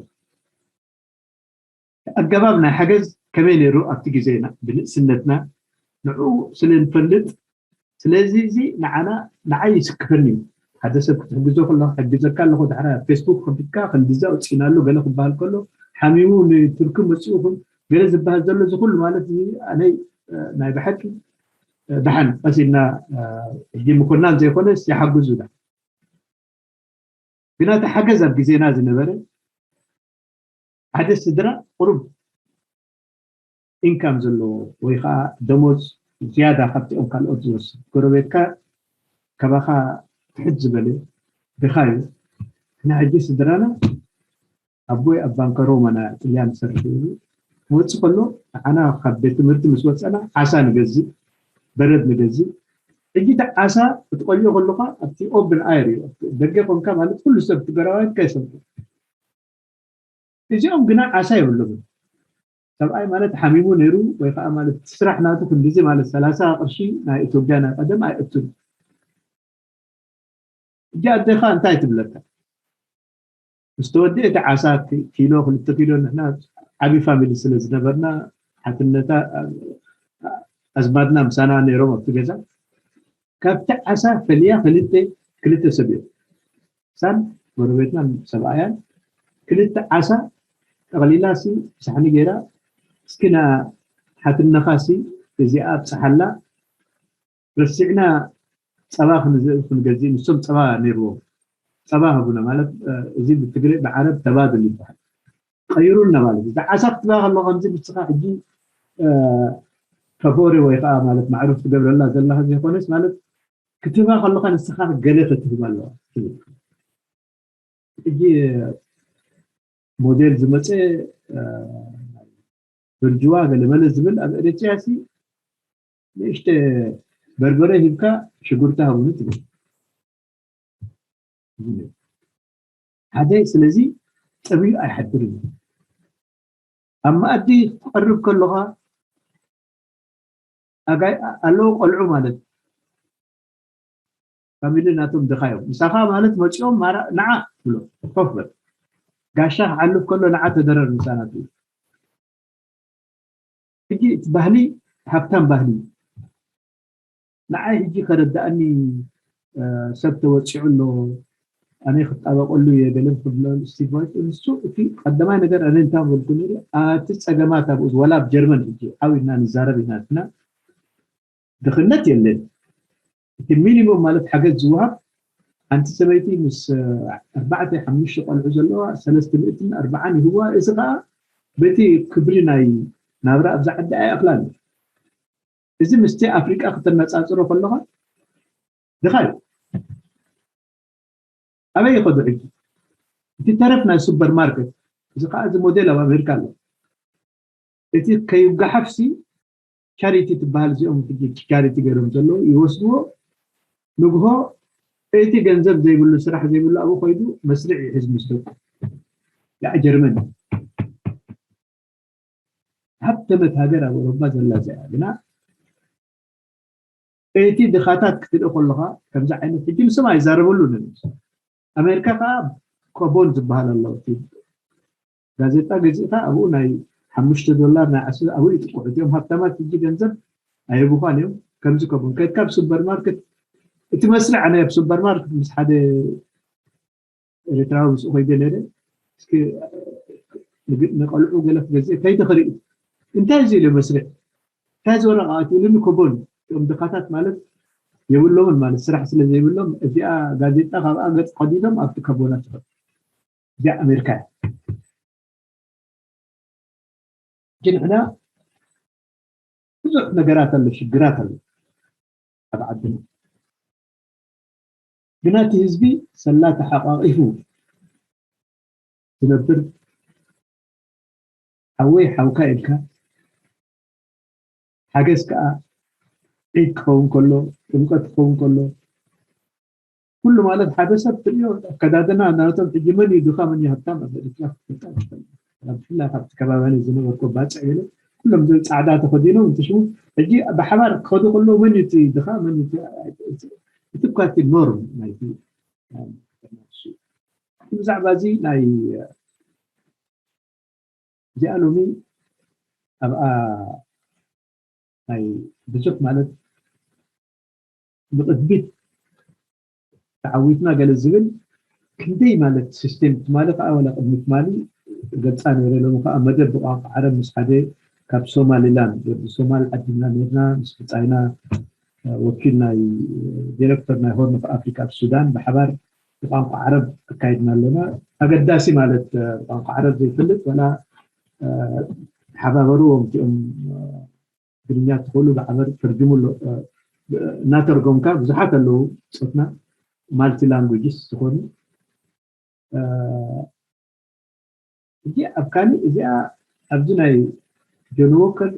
ኣገባብ ናይ ሓገዝ ከመይ ነይሩ ኣብቲ ግዜና ብንእስነትና ንዕኡ ስለ ንፈልጥ ስለዚ እዚ ንዓና ንዓይ ይስክፈኒ እዩ ሓደ ሰብ ክትሕግዞ ከሎ ሕግዘካ ኣለኹ ድሕራ ፌስቡክ ከፊትካ ክንዲዛ ውፅኢና ኣሎ ገለ ክበሃል ከሎ ሓሚሙ ንቱርኪ መፅኡ ገለ ዝበሃል ዘሎ እዚ ኩሉ ማለት እዚ ኣነይ ናይ ብሓቂ ደሓን ቀስ ኢልና ሕጂ ምኮናን ዘይኮነስ ይሓግዙ ዳ ግና እቲ ሓገዝ ኣብ ግዜና ዝነበረ ሓደ ስድራ ቁሩብ ኢንካም ዘለዎ ወይ ከዓ ደሞዝ ዝያዳ ካብቲኦም ካልኦት ዝወስድ ጎረቤትካ ካባኻ ትሕት ዝበለ ድኻ እዩ እና ሕጂ ስድራና ኣቦይ ኣብ ባንከ ሮማ ናይ ጥልያን ዝሰርሕ እዩ ክወፅእ ከሎ ንዓና ካብ ቤት ትምህርቲ ምስ ወፀና ዓሳ ንገዝእ በረድ ንገዝእ ሕጂ እቲ ዓሳ ክትቆልዮ ከለካ ኣብቲ ኦፕን ኣየር እዩ ደገ ኮንካ ማለት ኩሉ ሰብ ትገራዋይትካ ይሰምዑ እዚኦም ግና ዓሳ የብሎምን ሰብኣይ ማለት ሓሚሙ ነይሩ ወይ ከዓ ማለት ስራሕ ናቱ ክንዲዚ ማለት ሰላሳ ቅርሺ ናይ ኢትዮጵያ ናይ ቀደም ኣይእቱን እጂ ኣዴኻ እንታይ ትብለካ ምስ ተወዲ እቲ ዓሳ ኪሎ ክልተ ኪሎ ንሕና ዓቢ ፋሚሊ ስለ ዝነበርና ሓትነታ ኣዝማድና ምሳና ነይሮም ኣብቲ ገዛ ካብቲ ዓሳ ፈልያ ክልተ ክልተ ሰብ እዮም ሳን ጎረቤትና ሰብኣያን ክልተ ዓሳ ጠቕሊላ ሲ ሳሕኒ ገይራ እስኪ ና ሓትነኻ ሲ እዚኣ ኣብፅሓላ ረሲዕና ፀባ ክንገዝእ ንሶም ፀባ ነይርዎም ፀባ ህቡና ማለት እዚ ብትግርይ ብዓረብ ተባድል ይበሃል ቀይሩልና ማለት እዩ። ዝዓሳ ክትባ ከሎ ከምዚ ንስኻ ሕጂ ፈቮሪ ወይ ከዓ ማለት ማዕሩፍ ትገብረላ ዘለኻ ዘይኮነስ ማለት ክትህባ ከለካ ንስኻ ገለ ክትህባ ኣለዋ ትብል። ሕጂ ሞዴል ዝመፀ በርጅዋ ገለመለ ዝብል ኣብ ኤሪትሪያ ሲ ንእሽተ በርበረ ሂብካ ሽጉርቲ ሃቡኒ ትብል። ሓደ ስለዚ ጠብዩ ኣይሓድርን እዩ። ኣብ መኣዲ ክትቐርብ ከለኻ ኣጋይ ኣለዉ ቆልዑ ማለት ፋሚሊ ናቶም ድኻ እዮም። ምሳኻ ማለት መፂኦም ማራ ንዓ ብሎ ኮፍ በል ጋሻ ክሓልፍ ከሎ ንዓ ተደረር ምሳና ትብል። ሕጂ እቲ ባህሊ ሃብታም ባህሊ እዩ። ንዓይ ሕጂ ከረዳእኒ ሰብ ተወፂዑ ኣሎ ኣነ ክጣበቀሉ እየ ገለን ክብሎ ስቲቭ ንሱ እቲ ቀዳማይ ነገር ኣነ እንታይ በልኩ ነይሩ ኣቲ ፀገማት ኣብኡ ወላ ኣብ ጀርመን ሕጂ ዓው ኢልና ንዛረብ ኢና ድና ድኽነት የለን እቲ ሚኒሙም ማለት ሓገዝ ዝወሃብ ሓንቲ ሰበይቲ ምስ ኣርባዕተ ሓሙሽተ ቆልዑ ዘለዋ ሰለስተ ሚእትን ኣርባዓን ይህዋ እዚ ከዓ በቲ ክብሪ ናይ ናብራ ኣብዛ ዓዲ ኣይኣክላን እዚ ምስቲ ኣፍሪቃ ክተነፃፅሮ ከለኻ ድኻ እዩ ኣበይ ይኸዱ ሕጂ እቲ ተረፍ ናይ ሱፐርማርኬት እዚ ከዓ እዚ ሞዴል ኣብ ኣሜሪካ ኣሎ እቲ ከይጋሓፍሲ ቻሪቲ ትበሃል እዚኦም ሕጂ ቻሪቲ ገይሮም ዘለዉ ይወስድዎ ንግሆ እቲ ገንዘብ ዘይብሉ ስራሕ ዘይብሉ ኣብኡ ኮይዱ መስርዕ ይሕዝ ምስ ደቁ ያዕ ጀርመን ሃብተመት ሃገር ኣብ ኣውሮፓ ዘላ እዚኣ ግና እቲ ድኻታት ክትርኢ ከለኻ ከምዚ ዓይነት ሕጂ ንስም ኣይዛረበሉን ኣሜሪካ ከዓ ኮቦን ዝበሃል ኣሎ ጋዜጣ ገዚእካ ኣብኡ ናይ ሓሙሽተ ዶላር ናይ ዓስ ኣብኡ ይጥቅዑ እዚኦም ሃብታማት ሕጂ ገንዘብ ኣይህቡኻን እዮም ከምዚ ኮቦን ከድካ ኣብ ሱፐርማርኬት እቲ መስርዕ ኣነ ኣብ ሱፐርማርኬት ምስ ሓደ ኤርትራዊ ምስኡ ከይደ ነረ እስኪ ንቆልዑ ገለ ክገዝእ ከይደ ክርኢ እንታይ እዚ ኢለ መስርዕ እንታይ ዝወረቃ ኢሉኒ ኮቦን እቶም ድኻታት ማለት የብሎምን ማለት ስራሕ ስለ ዘይብሎም እዚኣ ጋዜጣ ካብኣ ገፅ ቀዲዶም ኣብቲ ከቦና ትኸ እዚኣ ኣሜሪካ ግን ሕና ብዙሕ ነገራት ኣሎ ሽግራት ኣሎ ኣብ ዓድና ግና እቲ ህዝቢ ሰላ ተሓቋቂፉ ዝነብር ሓወይ ሓውካ ኢልካ ሓገዝ ከዓ ዒድ ክኸውን ከሎ ጥምቀት ክኸውን ከሎ ኩሉ ማለት ሓደ ሰብ ትሪኦ ኣከዳድና ናቶም ሕጂ መን እዩ ድኻ መን እዩ ሃብታም ኣብ ኤርትራ ክፈልጣ ብፍላይ ካብቲ ከባቢ ዝነበርኩ ባፅዕ ገለ ኩሎም ዞም ፃዕዳ ተኸዲኖም እንትሽሙ ሕጂ ብሓባር ክኸዱ ከለዉ መን እዩ እቲ ድኻ መን እዩ እቲ እኳ እቲ ኖርም ናይቲ ብዛዕባ እዚ ናይ እዚኣ ሎሚ ኣብኣ ናይ ብዙሕ ማለት ንቅድሚት ተዓዊትና ገለ ዝብል ክንደይ ማለት ሲስቴም ትማሊ ከዓ ወላ ቅድሚ ትማሊ ገልፃ ነይረ ሎሚ ከዓ መደብ ብቋንቋ ዓረብ ምስ ሓደ ካብ ሶማሊላንድ ወዲ ሶማል ዓዲምና ነርና ምስ ብፃይና ወኪል ናይ ዲረክተር ናይ ሆርን ኦፍ ኣፍሪካ ኣብ ሱዳን ብሓባር ብቋንቋ ዓረብ ኣካይድና ኣለና ኣገዳሲ ማለት ብቋንቋ ዓረብ ዘይፈልጥ ወላ ሓባበርዎም እቲኦም ትግርኛ ትኽእሉ ብሓበር ተርጅሙ ኣሎ እናተርጎምካ ብዙሓት ኣለዉ ፆትና ማልቲ ላንጉጅስ ዝኾኑ ሕጂ ኣብ ካሊእ እዚኣ ኣብዚ ናይ ጆን ዎከር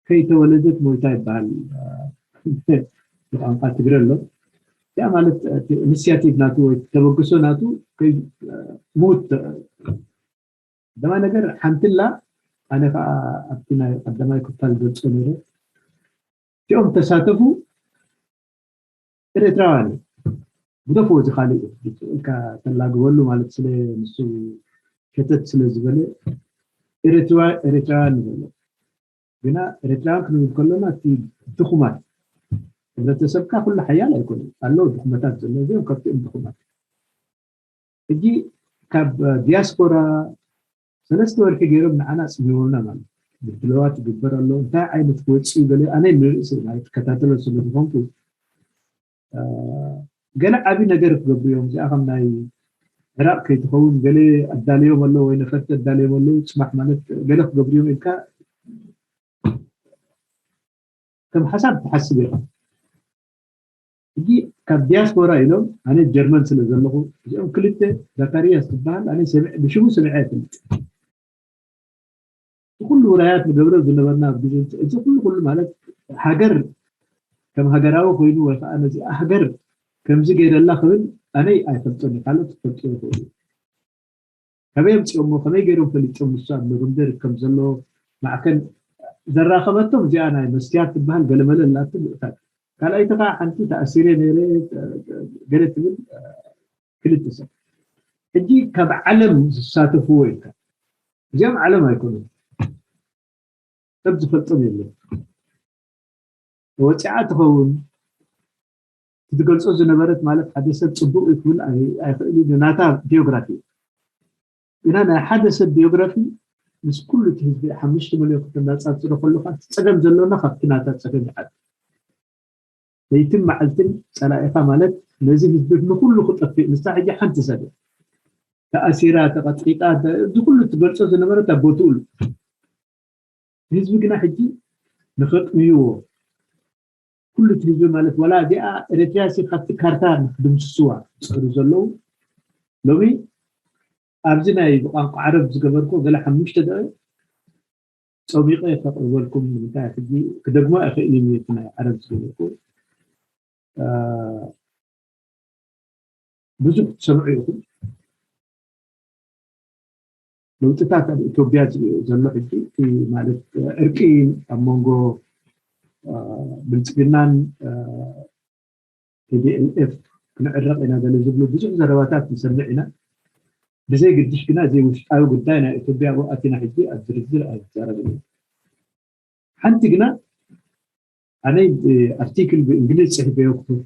ከይተወለደት ሞይታ ይበሃል ብቋንቋ ትግረ ኣሎ እዚኣ ማለት ኢኒስያቲቭ ናቱ ወይ ተበግሶ ናቱ ሙት ደማ ነገር ሓንትላ ኣነ ከዓ ኣብቲ ናይ ቀዳማይ ክፋል ገልፆ ነይረ እቲኦም ተሳተፉ ኤርትራውያን እዩ ግደፍዎ እዚ ካልእ እዩ ኢልካ ተላግበሉ ማለት ስለ ንሱ ሸተት ስለ ዝበለ ኤርትራውያን ንበሎ ግና ኤርትራውያን ክንብል ከሎና እቲ ድኹማት ሕብረተሰብካ ኩሉ ሓያል ኣይኮነን ኣለዉ ድኹመታት ዘሎ እዚኦም ካብቲኦም ድኹማት ሕጂ ካብ ዲያስፖራ ሰለስተ ወርሒ ገይሮም ንዓና ኣፅሚሞምና ማለት ብድለዋት ይግበር ኣሎ እንታይ ዓይነት ክወፅኡ ገለ ኣነ ንርእሲ ናይ ትከታተሎ ስለ ዝኾንኩ ገለ ዓብዪ ነገር ክገብሩ እዮም እዚኣ ከም ናይ ዕራቕ ከይትኸውን ገለ ኣዳልዮም ኣለዉ ወይ ነፈርቲ ኣዳልዮም ኣለዉ፣ ጽባሕ ማለት ገለ ክገብሩ እዮም ኢልካ ከም ሓሳብ ትሓስብ ኢኻ። ሕጂ ካብ ዲያስፖራ ኢሎም፣ ኣነ ጀርመን ስለ ዘለኹ፣ እዚኦም ክልተ፣ ዛካርያስ ዝበሃል፣ ኣነ ሰሚዐ፣ ብሽሙ ሰሚዐ ኣይፈልጥ። እቲ ኩሉ ውራያት ንገብሮ ዝነበርና ኣብ ግዜ፣ እዚ ኩሉ ኩሉ ማለት ሃገር ከም ሃገራዊ ኮይኑ ወይ ከዓ ነዚኣ ሃገር ከምዚ ገይረላ ክብል ኣነ ኣይፈልጦን፣ ካልኦት ክፈልጡ ይኽእሉ። ከመይ ኣምፅኦሞ፣ ከመይ ገይሮም ፈሊጦም ንሱ ኣብ ኖቨምበር ከም ዘሎ ማዕከን ዘራኸበቶም እዚኣ ናይ መስትያት ትበሃል ገለመለ ኣላቶ ልኡካት። ካልኣይቲ ከዓ ሓንቲ ተኣሲረ ነይረ ገለ ትብል ክልተ ሰብ። ሕጂ ካብ ዓለም ዝሳተፍዎ ኢልካ፣ እዚኦም ዓለም ኣይኮኑን፣ ሰብ ዝፈልጦም የለን። ወፂዓ ትኸውን ክትገልጾ ዝነበረት ማለት ሓደ ሰብ ጽቡቕ እዩ ክብል ኣይ- ኣይኽእል እዩ። ናታ ቢዮግራፊ እዩ። ግና ናይ ሓደ ሰብ ቢዮግራፊ ምስ ኩሉ እቲ ህዝቢ ሓሙሽተ ሚልዮን ክተነጻጽሮ ከለኻ እቲ ጸገም ዘሎና ካብቲ ናታ ጸገም ይዓቢ። ለይትን መዓልትን ጸላኢኻ ማለት ነዚ ህዝቢ ንኹሉ ክጠፍእ ንሳ ሕጂ ሓንቲ ሰብ እያ። ተኣሲራ ተቐጥቂጣ ተ- እዚ ኩሉ ትገልጾ ዝነበረት ኣብ ቦትኡ ኣሎ። ህዝቢ ግና ሕጂ ንኸጥምይዎ ኩሉ እቲ ህዝቢ ማለት ዋላ እዚኣ ኤረትርያ ሲ ካብቲ ካርታ ንክድምስስዋ ዝፅዕሩ ዘለዉ ሎሚ ኣብዚ ናይ ብቋንቋ ዓረብ ዝገበርኮ ገለ ሓሙሽተ ደቂ ፀሚቐ ከቕርበልኩም ንምንታይ ሕጂ ክደግሞ ኣይኽእልን እዩ እቲ ናይ ዓረብ ዝገበርኮ ብዙሕ ትሰምዑ ኢኹም። ለውጥታት ኣብ ኢትዮጵያ ዘሎ ሕጂ ማለት ዕርቂ ኣብ መንጎ ብልፅግናን ቲዲኤልኤፍ ክንዕረቕ ኢና ገለ ዝብሉ ብዙሕ ዘረባታት ንሰምዕ ኢና። ብዘይ ግድሽ ግና እዚ ውሽጣዊ ጉዳይ ናይ ኢትዮጵያ ኣብኡ ኣቲና ሕጂ ኣብ ዝርዝር ኣይዛረብን። ሓንቲ ግና ኣነ ኣርቲክል ብእንግሊዝ ፅሒፈዮ ክፉት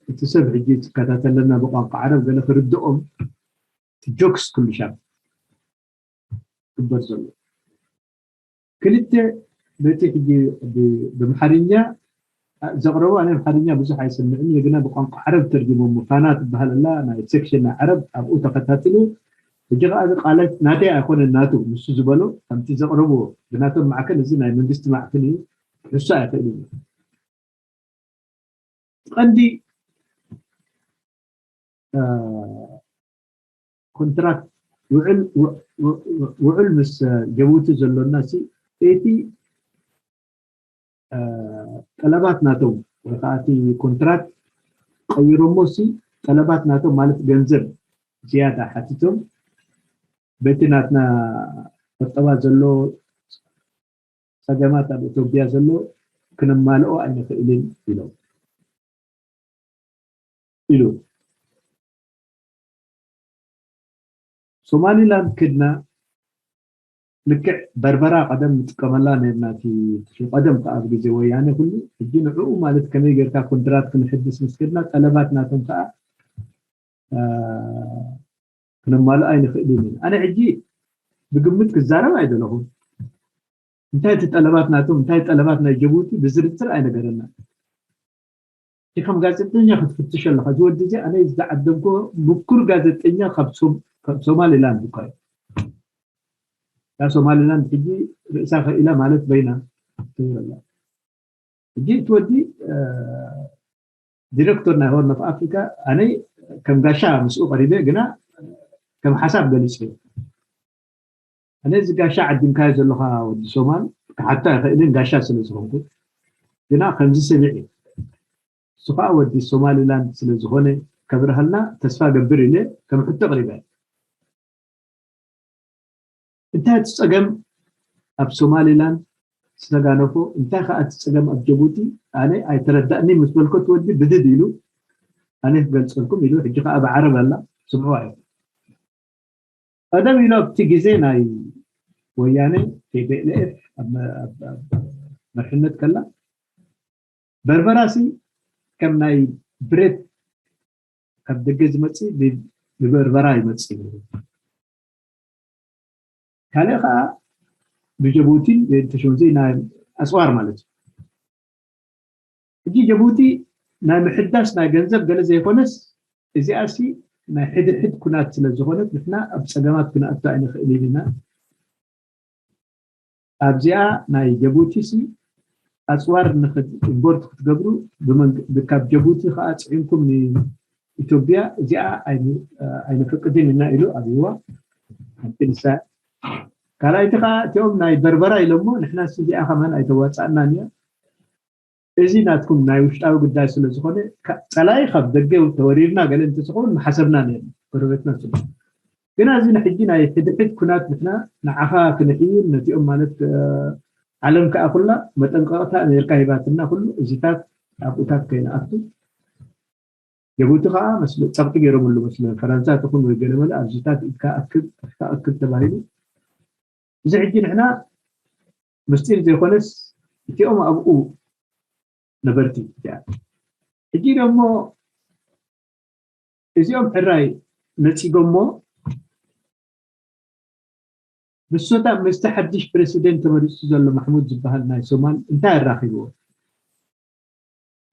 እቲ ሰብ ሕጂ ዝከታተለና ብቋንቋ ዓረብ ገለ ክርድኦም ጆክስ ኩሉ ሻብ ግበር ዘሎ ክልተ በቲ ሕጂ ብምሓርኛ ዘቕረቡ ኣነ ምሓርኛ ብዙሕ ኣይሰምዕን እየ ግና ብቋንቋ ዓረብ ተርጊሞም ፋና ትበሃል ኣላ ናይ ሴክሽን ናይ ዓረብ ኣብኡ ተኸታትሉ ሕጂ ከዓ ቃላት ናተይ ኣይኮነን ናቱ ንሱ ዝበሎ ከምቲ ዘቕረብዎ ብናቶም ማዕከን እዚ ናይ መንግስቲ ማዕከን እዩ ክሕሱ ኣይኽእልን እዩ ቀንዲ ኮንትራክት ውዕል ምስ ጀቡቲ ዘሎና ሲ እቲ ጠለባት ናቶም ወይ ከዓ እቲ ኮንትራት ቀይሮሞ ሲ ጠለባት ናቶም ማለት ገንዘብ ዝያዳ ሓቲቶም በቲ ናትና ቁጠባ ዘሎ ፀገማት ኣብ ኢትዮጵያ ዘሎ ክነማልኦ ኣይንኽእልን ኢሎም ኢሉ። ሶማሊላንድ ክድና ልክዕ በርበራ ቀደም ንጥቀመላ ነርና እቲ ቀደም ከዓ ኣብ ግዜ ወያነ ኩሉ ሕጂ ንዕኡ ማለት ከመይ ጌርካ ኮንትራት ክንሕድስ ምስ ክድና ጠለባት ናቶም ከዓ ክነማልኦ ኣይንኽእልን ኢና ኣነ ሕጂ ብግምት ክዛረብ ኣይደለኹም እንታይ እቲ ጠለባት ናቶም እንታይ ጠለባት ናይ ጀቡቲ ብዝርዝር ኣይነገረና እቲ ከም ጋዜጠኛ ክትፍትሽ ኣለካ እዚ ወዲ እዚ ኣነ ዝዓደምኮ ምኩር ጋዜጠኛ ካብ ሶማሊላንድ እኳ እዩ ያ ሶማሊላንድ ሕጂ ርእሳ ከኢላ ማለት በይና ትብል ኣላ ሕጂ እቲ ወዲ ዲሬክቶር ናይ ሆርን ኦፍ ኣፍሪካ ኣነ ከም ጋሻ ምስኡ ቀሪበ ግና ከም ሓሳብ ገሊፅ እዩ ኣነ እዚ ጋሻ ዓዲምካዮ ዘለካ ወዲ ሶማል ክሓቶ ኣይኽእልን ጋሻ ስለ ዝኾንኩ ግና ከምዚ ስምዒ እሱ ከዓ ወዲ ሶማሊላንድ ስለ ዝኾነ ከብርሃልና ተስፋ ገብር ኢለ ከም ሕቶ ኣቕሪበ እንታይ እቲ ፀገም ኣብ ሶማሊላንድ ዝተጋነፎ እንታይ ከዓ እቲ ፀገም ኣብ ጀቡቲ ኣነ ኣይተረዳእኒ ምስ በልኮ እቲ ወዲ ብድድ ኢሉ ኣነ ክገልፀልኩም ኢሉ ሕጂ ከዓ ብዓረብ ኣላ ስምዑ ኣይ ቀደም ኢሉ ኣብቲ ግዜ ናይ ወያነ ቲፒኤልኤፍ ኣብ መርሕነት ከላ በርበራሲ ከም ናይ ብረት ካብ ደገ ዝመፅእ ብበርበራ ይመፅእ ካልእ ከዓ ብጀቡቲን ተሸንዘይ ናይ ኣፅዋር ማለት እዩ ሕጂ ጀቡቲ ናይ ምሕዳስ ናይ ገንዘብ ገለ ዘይኮነስ እዚኣ ሲ ናይ ሕድሕድ ኩናት ስለ ዝኾነት ንሕና ኣብ ጸገማት ክንኣቱ ኣይንኽእልን ኢና። ኣብዚኣ ናይ ጀቡቲ ሲ ኣጽዋር ንኽድ ኢምፖርት ክትገብሩ ብመንግ- ካብ ጀቡቲ ከዓ ፅዒንኩም ንኢትዮጵያ እዚኣ ኣይን- ኣይንፈቅድን ኢና ኢሉ ኣብዋ። ሓንቲ ንሳ ካልኣይቲ ከዓ እቲኦም ናይ በርበራ ኢሎሞ ንሕና ሲ እዚኣ ከማን ኣይተዋፃእናን እያ። እዚ ናትኩም ናይ ውሽጣዊ ጉዳይ ስለ ዝኾነ ካ- ፀላኢ ካብ ደገ ተወሪርና ገለ እንተዝኸውን ምሓሰብና ነርና ጎረቤትና ስለ ግን ኣብዚ ንሕጂ ናይ ሕድሕድ ኩናት ንሕና ንዓኻ ክንሕይል ነቲኦም ማለት ዓለም ከዓ ኩላ መጠንቀቕታ ኣሜሪካ ሂባትና ኩሉ እዚታት ኣብኡታት ከይንኣቱ ጀቡቲ ከዓ መስለ ፀቕጢ ገይሮምሉ መስለ ፈረንሳ ትኹን ወይ ገለመለ ኣብዚታት ኢድካ ኣክብ ኣክብ ተባሂሉ እዚ ሕጂ ንሕና ምስጢር ዘይኮነስ እቲኦም ኣብኡ ነበርቲ እቲኣ ሕጂ ደሞ እዚኦም ሕራይ ነፂጎሞ ንሶታ ምስቲ ሓድሽ ፕሬሲደንት ተመሪፁ ዘሎ ማሕሙድ ዝበሃል ናይ ሶማል እንታይ ኣራኺብዎ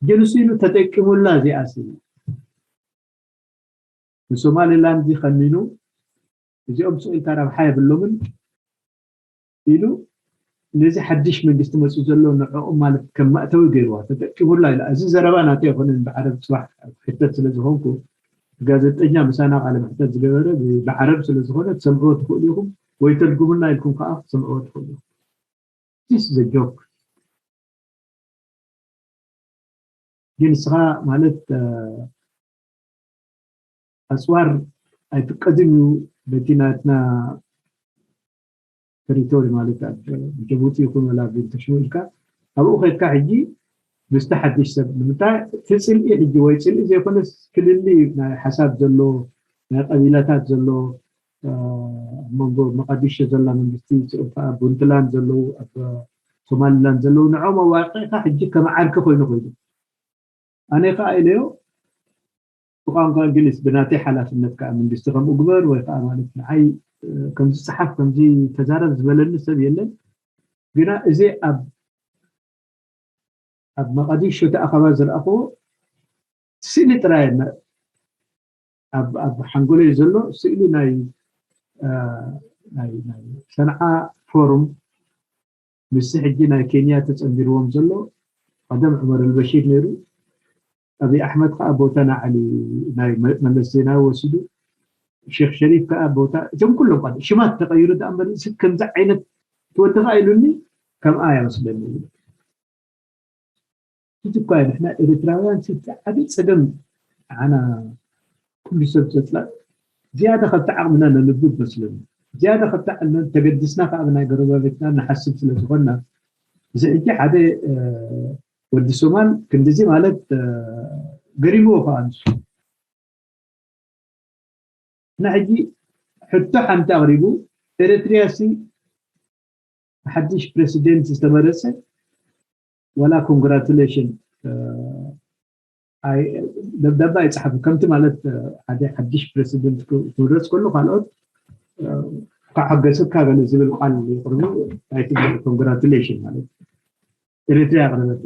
ጀንሱ ኢሉ ተጠቂሙላ እዚኣ ሲ ንሶማሊላንድ ከኒኑ እዚኦም ስቕ ኢልካ ረብሓ የብሎምን ኢሉ ነዚ ሓድሽ መንግስቲ መፅኡ ዘሎ ንዕኦም ማለት ከም ማእተዊ ገይርዋ ተጠቂሙላ ኢላ እዚ ዘረባ ናተይ ኣይኮነን ብዓረብ ፅባሕ ሕተት ስለ ዝኾንኩ ጋዜጠኛ ምሳና ቃለ መሕተት ዝገበረ ብዓረብ ስለ ዝኾነ ትሰምዕዎ ትኽእሉ ኢኹም ወይ ተድጉምና ኢልኩም ከዓ ክትሰምዕዎ ትኽእሉ ኢኹም this is a joke ግን ንስኻ ማለት ኣፅዋር ኣይፍቀድን እዩ በቲ ናትና ቴሪቶሪ ማለት ኣብ ጀቡቲ ይኹን ወላ ቤንተሽኖ ኢልካ ኣብኡ ከድካ ሕጂ ምስቲ ሓድሽ ሰብ ንምንታይ እቲ ፅልኢ ሕጂ ወይ ፅልኢ ዘይኮነስ ክልሊ ናይ ሓሳብ ዘሎ ናይ ቀቢላታት ዘሎ ኣብ መንጎ መቃዲሾ ዘላ መንግስቲ ቡንትላንድ ዘለዉ ኣብ ሶማሊላንድ ዘለዉ ንዕኦም ኣዋቂዕካ ሕጂ ከም ዓርኪ ኮይኑ ኮይኑ ኣነ ከዓ ኢለዮ ብቋንቋ እንግሊዝ ብናተይ ሓላፍነት ከዓ መንግስቲ ከምኡ ግበር ወይ ከዓ ማለት ንዓይ ከምዚ ፀሓፍ ከምዚ ተዛረብ ዝበለኒ ሰብ የለን ግና እዚ ኣብ ኣብ መቃዲሾ እቲ ኣኸባ ዝረኣኽዎ ስእሊ ጥራይ ኣብ ሓንጎለይ ዘሎ ስእሊ ናይ ሰንዓ ፎሩም ምስቲ ሕጂ ናይ ኬንያ ተፀንቢርዎም ዘሎ ቀደም ዑመር ኣልበሺር ነይሩ ኣብይ ኣሕመድ ከዓ ቦታ ናዕሊ ናይ መለስ ዜናዊ ወሲዱ ሼክ ሸሪፍ ከዓ ቦታ እቶም ኩሎም ቀ ሽማት ተቀይሩ ዳኣ እምበር እዚ ከምዚ ዓይነት ትወዲ ከዓ ኢሉኒ ከምኣ እያ መስለኒ ሕጂ እኳ ንሕና ኤርትራውያን እቲ ዓብዪ ፀገም ዓና ኩሉ ሰብ ዘፅላእ ዝያዳ ካብቲ ዓቕምና ነንብብ መስለኒ ዝያዳ ካብቲ ዓቕምና ተገድስና ከዓ ብናይ ጎረባብትና ንሓስብ ስለ ዝኾንና እዚ ሕጂ ሓደ ወዲ ሶማል ክንድዚ ማለት ገሪምዎ ከዓ ንሱ እና ሕጂ ሕቶ ሓንቲ ኣቕሪቡ ኤርትርያ ሲ ሓድሽ ፕሬሲደንት ዝተመረፀ ዋላ ኮንግራቱሌሽን ደብዳባ ይፅሓፉ ከምቲ ማለት ሓደ ሓድሽ ፕሬሲደንት ክምረፅ ከሎ ካልኦት ካሓገዝካ ገለ ዝብል ቃል ይቅርቡ ኣይትግበር ኮንግራቱሌሽን ማለት ኤርትርያ ኣቕረበት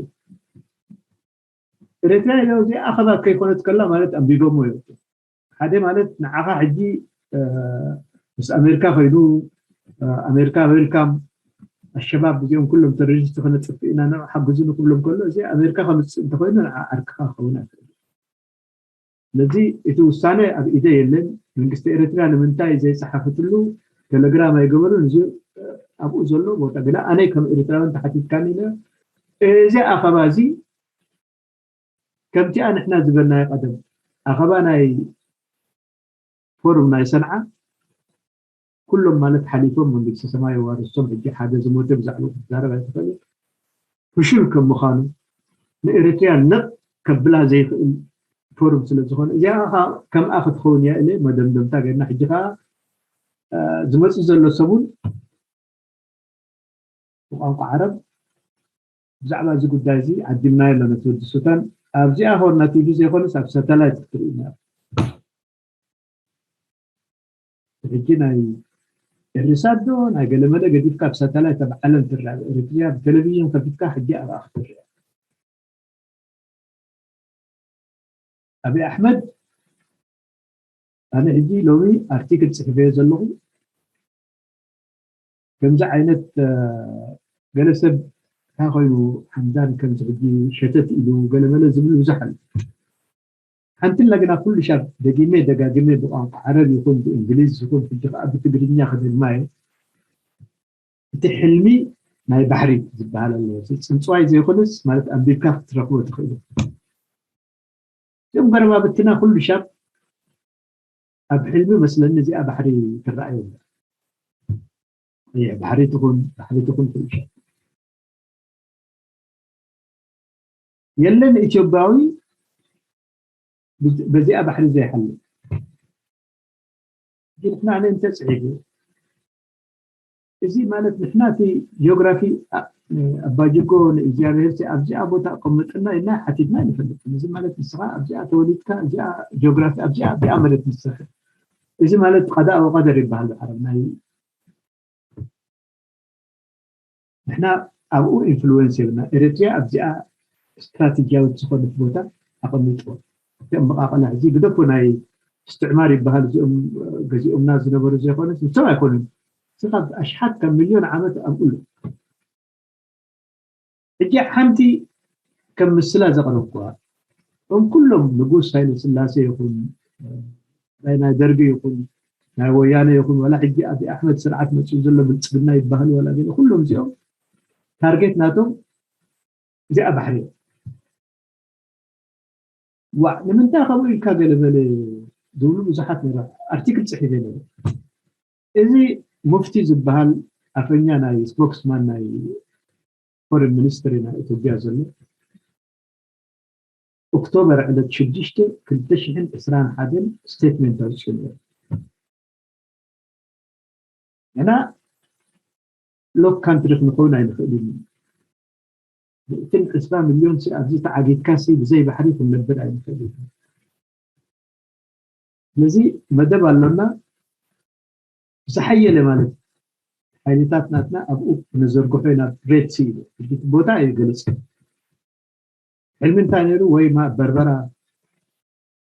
ኤርትርያ ኢለ እዚ ኣኸባ ከይኮነት ከላ ማለት ኣንቢቦሞ ይወጡ ሓደ ማለት ንዓኻ ሕጂ ምስ ኣሜሪካ ከይዱ ኣሜሪካ ዌልካም ኣሸባብ እዚኦም ኩሎም ተሮሪስት ከነጥፍእ ኢና ንዑ ሓግዙ ንክብሎም ከሎ እዚ ኣሜሪካ ከምፅእ እንተኮይኑ ንዓ ዓርክኻ ክኸውን ኣይክእል ስለዚ እቲ ውሳነ ኣብ ኢደ የለን መንግስቲ ኤርትራ ንምንታይ ዘይፀሓፈትሉ ቴሌግራም ኣይገበሩን እዚ ኣብኡ ዘሎ ቦታ ግና ኣነ ከም ኤርትራውያን ተሓቲትካኒ እዚ ኣኸባ እዚ ከምቲኣ ንሕና ዝበልናዮ ቀደም ኣኸባ ናይ ፎርም ናይ ሰንዓ ኩሎም ማለት ሓሊፎም መንግስቲ ሰማይ የዋርሶም ሕጂ ሓደ ዝሞተ ብዛዕባ ክትዛረብ ኣይትኽእል ፍሹል ከም ምዃኑ ንኤርትርያ ነቕ ከብላ ዘይኽእል ፎርም ስለ ዝኾነ እዚኣ ከምኣ ክትኸውን እያ ኢለ መደምደምታ ገርና ሕጂ ከዓ ዝመፅእ ዘሎ ሰሙን ብቋንቋ ዓረብ ብዛዕባ እዚ ጉዳይ እዚ ዓዲምናዮ ኣለና እቲ ወዲ ሱታን ኣብዚኣ ሆርና ቲቪ ዘይኮነስ ኣብ ሳተላይት ክትርኢ ነራ ሕጂ ናይ ኤርሳት ዶ ናይ ገለመለ ገዲፍካ ኣብ ሳተላይት ኣብ ዓለም ትረኣ ኤርትርያ ብቴሌቪዥን ከፊትካ ሕጂ ኣብኣ ክትርአ ኣብይ ኣሕመድ ኣነ ሕጂ ሎሚ ኣርቲክል ጽሕፈዮ ዘለኹ ከምዚ ዓይነት ገለ ሰብ እንታይ ኮይኑ ሓምዳን ከምዚ ሕጂ ሸተት ኢሉ ገለመለ ዝብል ብዙሕ ኣሎ። ሓንቲ ለግና ኩሉ ሻብ ደጊመ ደጋግመ ብቋንቋ ዓረብ ይኹን ብእንግሊዝ ይኹን ሕጂ ከዓ ብትግርኛ ክደግማ እየ። እቲ ሕልሚ ናይ ባሕሪ ዝበሃል ኣሎ። ጽንፅዋይ ዘይኮነስ ማለት ኣንቢብካ ክትረክቦ ትኽእል። እዚኦም ገረባብትና ኩሉ ሻብ ኣብ ሕልሚ መስለኒ እዚኣ ባሕሪ ትረኣዩ። ባሕሪ ትኹን ባሕሪ ትኹን ኩሉ ሻብ የለን ኢትዮጵያዊ በዚኣ ባሕሪ ዘይሓልፍ። ግን ንሕና ኣነ እንተፅሒፉ እዚ ማለት ንሕና እቲ ጂኦግራፊ ኣባጅጎ ንእግዚኣብሔር ኣብዚኣ ቦታ ኣቀምጥና ኢልና ሓቲትና ኣይንፈልጥን። እዚ ማለት ንስኻ ኣብዚኣ ተወሊድካ እዚኣ ጂኦግራፊ ኣብዚኣ ኣብዚኣ መሬት ንስኻ እዚ ማለት ቀዳእ ወቀደር ይበሃል ብዓረብ ናይ ንሕና ኣብኡ ኢንፍሉወንስ የብልና። ኤረትርያ ኣብዚኣ ስትራቴጂያዊት ዝኾነት ቦታ ኣቐሚጥዎ። እቲ ኣመቓቐላ ሕዚ ግደፎ ናይ እስትዕማር ይበሃል እዚኦም ገዚኦምና ዝነበሩ ዘይኮነስ ንሶም ኣይኮኑን። እዚ ካብ ኣሽሓት ካብ ሚልዮን ዓመት ኣብኡ ኣሎ። ሕጂ ሓንቲ ከም ምስላ ዘቕረብኩዋ እቶም ኩሎም ንጉስ ሃይለ ስላሴ ይኹን ናይ ናይ ደርጊ ይኹን ናይ ወያነ ይኹን ዋላ ሕጂ ኣብ ኣሕመድ ስርዓት መፅኡ ዘሎ ብልፅግና ይበሃል ዋላ ገለ ኩሎም እዚኦም ታርጌት ናቶም እዚኣ ባሕሪ እያ። ዋዕ ንምንታይ ከምኡ ኢልካ ገለ በለ ዝብሉ ብዙሓት ነረ ኣርቲክል ፅሒፈ ነረ። እዚ ሙፍቲ ዝበሃል ኣፈኛ ናይ ስፖክስማን ናይ ፎሬን ሚኒስትሪ ናይ ኢትዮጵያ ዘሎ ኦክቶበር ዕለት ሽዱሽተ ክልተ ሽሕን ዕስራን ሓደን ስቴትመንት ኣውፅኡ ነይሩ። ንሕና ሎክ ካንትሪ ክንኸውን ኣይንኽእልን። ሚእትን ዕስራ ሚልዮን ሲ ኣብዚ ተዓጊትካ ሲ ብዘይ ባሕሪ ክንነብር ኣይንኽእልን። ስለዚ መደብ ኣሎና ዝሓየለ ማለት ሓይልታት ናትና ኣብኡ ነዘርግሖ ኢና። ሬድ ሲ ኢሉ ሕጂ እቲ ቦታ እዩ ገለፅ። ሕልሚ እንታይ ነይሩ? ወይ ማ በርበራ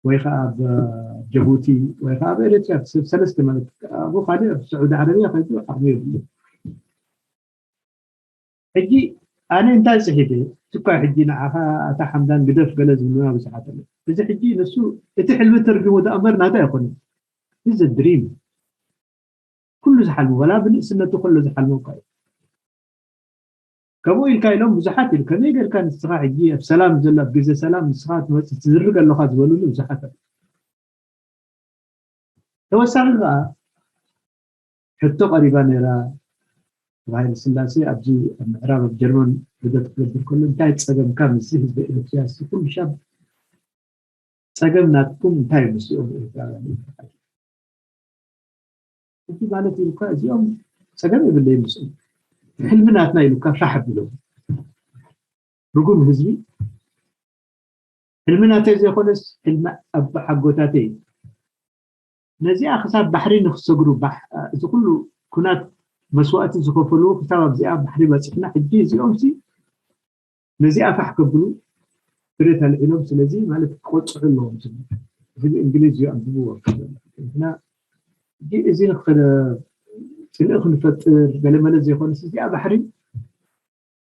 ወይ ከዓ ኣብ ጀቡቲ ወይ ከዓ ኣብ ኤርትራ ሰለስተ ማለት ኣብኡ ካልእ ኣብ ስዑዲ ዓረብያ ከይዱ ዓቕሚ የብሉ። ሕጂ ኣነ እንታይ ፅሒፈ ትኳ ሕጂ ንዓኻ ኣታ ሓምዳን ግደፍ ገለ ዝብሉና ብዙሓት ኣለዉ። እዚ ሕጂ ንሱ እቲ ሕልሚ ተርጊሙ ደኣ እምበር ናታ ኣይኮነን። እዚ ድሪም ኩሉ ዝሓልሞ ዋላ ብንእስነቱ ከሎ ዝሓልሞ እኳ እዩ። ከምኡ ኢልካ ኢሎም ብዙሓት ኢሉ ከመይ ጌርካ ንስኻ ሕጂ ኣብ ሰላም ዘሎ ኣብ ግዜ ሰላም ንስኻ ትመፅእ ትዝርግ ኣለኻ ዝበሉሉ ብዙሓት ኣለዉ። ተወሳኺ ከዓ ሕቶ ቀሪባ ነይራ። ሃይለ ስላሴ ኣብዚ ኣብ ምዕራብ ኣብ ጀርመን ልደት ክገብር ከሎ እንታይ ፀገምካ ምስዚ ህዝቢ ኤርትራ ኩሉ ሻብ ፀገም ናትኩም እንታይ እዩ ምስኦም ኤርትራውያን? እዚ ማለት ኢልካ እዚኦም ፀገም የብለይ ምስኦም ሕልሚ ናትና ኢሉካ ሻሕ ኣቢሎም ርጉም ህዝቢ ሕልሚ ናተይ ዘይኮነስ ሕልሚ ኣቦሓጎታተይ እዩ። ነዚኣ ክሳብ ባሕሪ ንክሰግሩ እዚ ኩሉ ኩናት መስዋእቲ ዝኸፈልዎ ክሳብ ኣብዚኣ ባሕሪ በፂሕና ሕጂ እዚኦም ሲ ነዚኣ ፋሕ ከብሉ ብረት ኣልዒሎም ስለዚ ማለት ክቆፅሑ ኣለዎም ዝብል እዚ ብእንግሊዝ እዩ ኣንብብዎ ንሕና ሕጂ እዚ ንክኸደ ፅልኢ ክንፈጥር ገለመለ ዘይኮነስ እዚኣ ባሕሪ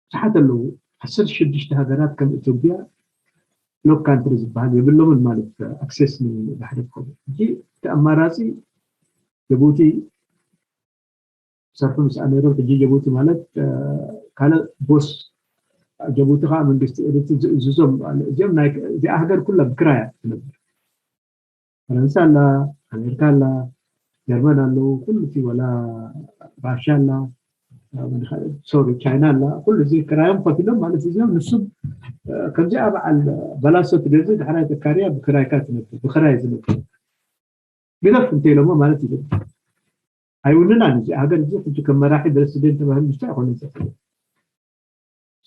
ብዙሓት ኣለዉ። ዓሰርተ ሽዱሽተ ሃገራት ከም ኢትዮጵያ ሎክ ካንትሪ ዝበሃል የብሎምን ማለት ኣክሴስ ንባሕሪ ክኸዱ። ሕጂ እቲ ኣማራፂ ጀቡቲ ሰርሑ ምስ ኣሜሮም ሕጂ ጀቡቲ ማለት ካልእ ቦስ ጀቡቲ ከዓ መንግስቲ ኤርትሪ ዝእዝዞም እዚኦም እዚኣ ሃገር ኩላ ብክራያ ትነብር። ፈረንሳ ኣላ፣ ኣሜሪካ ኣላ፣ ጀርመን ኣለዉ፣ ኩሉ እቲ ወላ ራሻ ኣላ፣ ሶሪ ቻይና ኣላ፣ ኩሉ እዚ ክራዮም ከፊሎም ማለት እዚኦም ንሱም ከምዚኣ በዓል በላሶ ትገዝእ ዳሕራይ ተካርያ ብክራይካ ትነብር፣ ብክራይ ዝነብር ግደፍ እንተ ኢሎሞ ማለት እዩ። ኣይውንናን እዚ ሃገር እዚ ሕጂ ከም መራሒ ፕረሲደንት ተባሂሉ ምስታ ኣይኮነ ዝኽእል።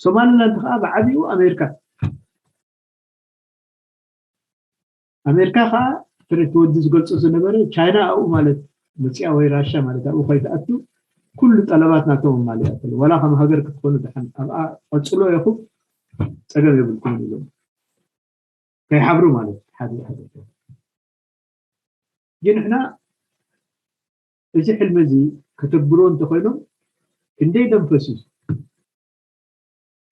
ሶማሊላንድ ከዓ ብዓቢኡ ኣሜሪካ ኣሜሪካ ከዓ ትሪ እቲ ወዲ ዝገልፆ ዝነበረ ቻይና ኣብኡ ማለት መፅያ ወይ ራሻ ማለት ኣብኡ ከይትኣቱ ኩሉ ጠለባት ናቶም ኣማሊኣትሉ ዋላ ከም ሃገር ክትኮኑ ድሓን ኣብኣ ቀፅሎ ኢኹም ፀገም የብልኩም ኢሎም ከይሓብሩ ማለት ሓደ ሓደ ግን ንሕና እዚ ሕልሚ እዚ ከተግብሮ እንተኮይኖም ክንደይ ደም ፈሲሱ።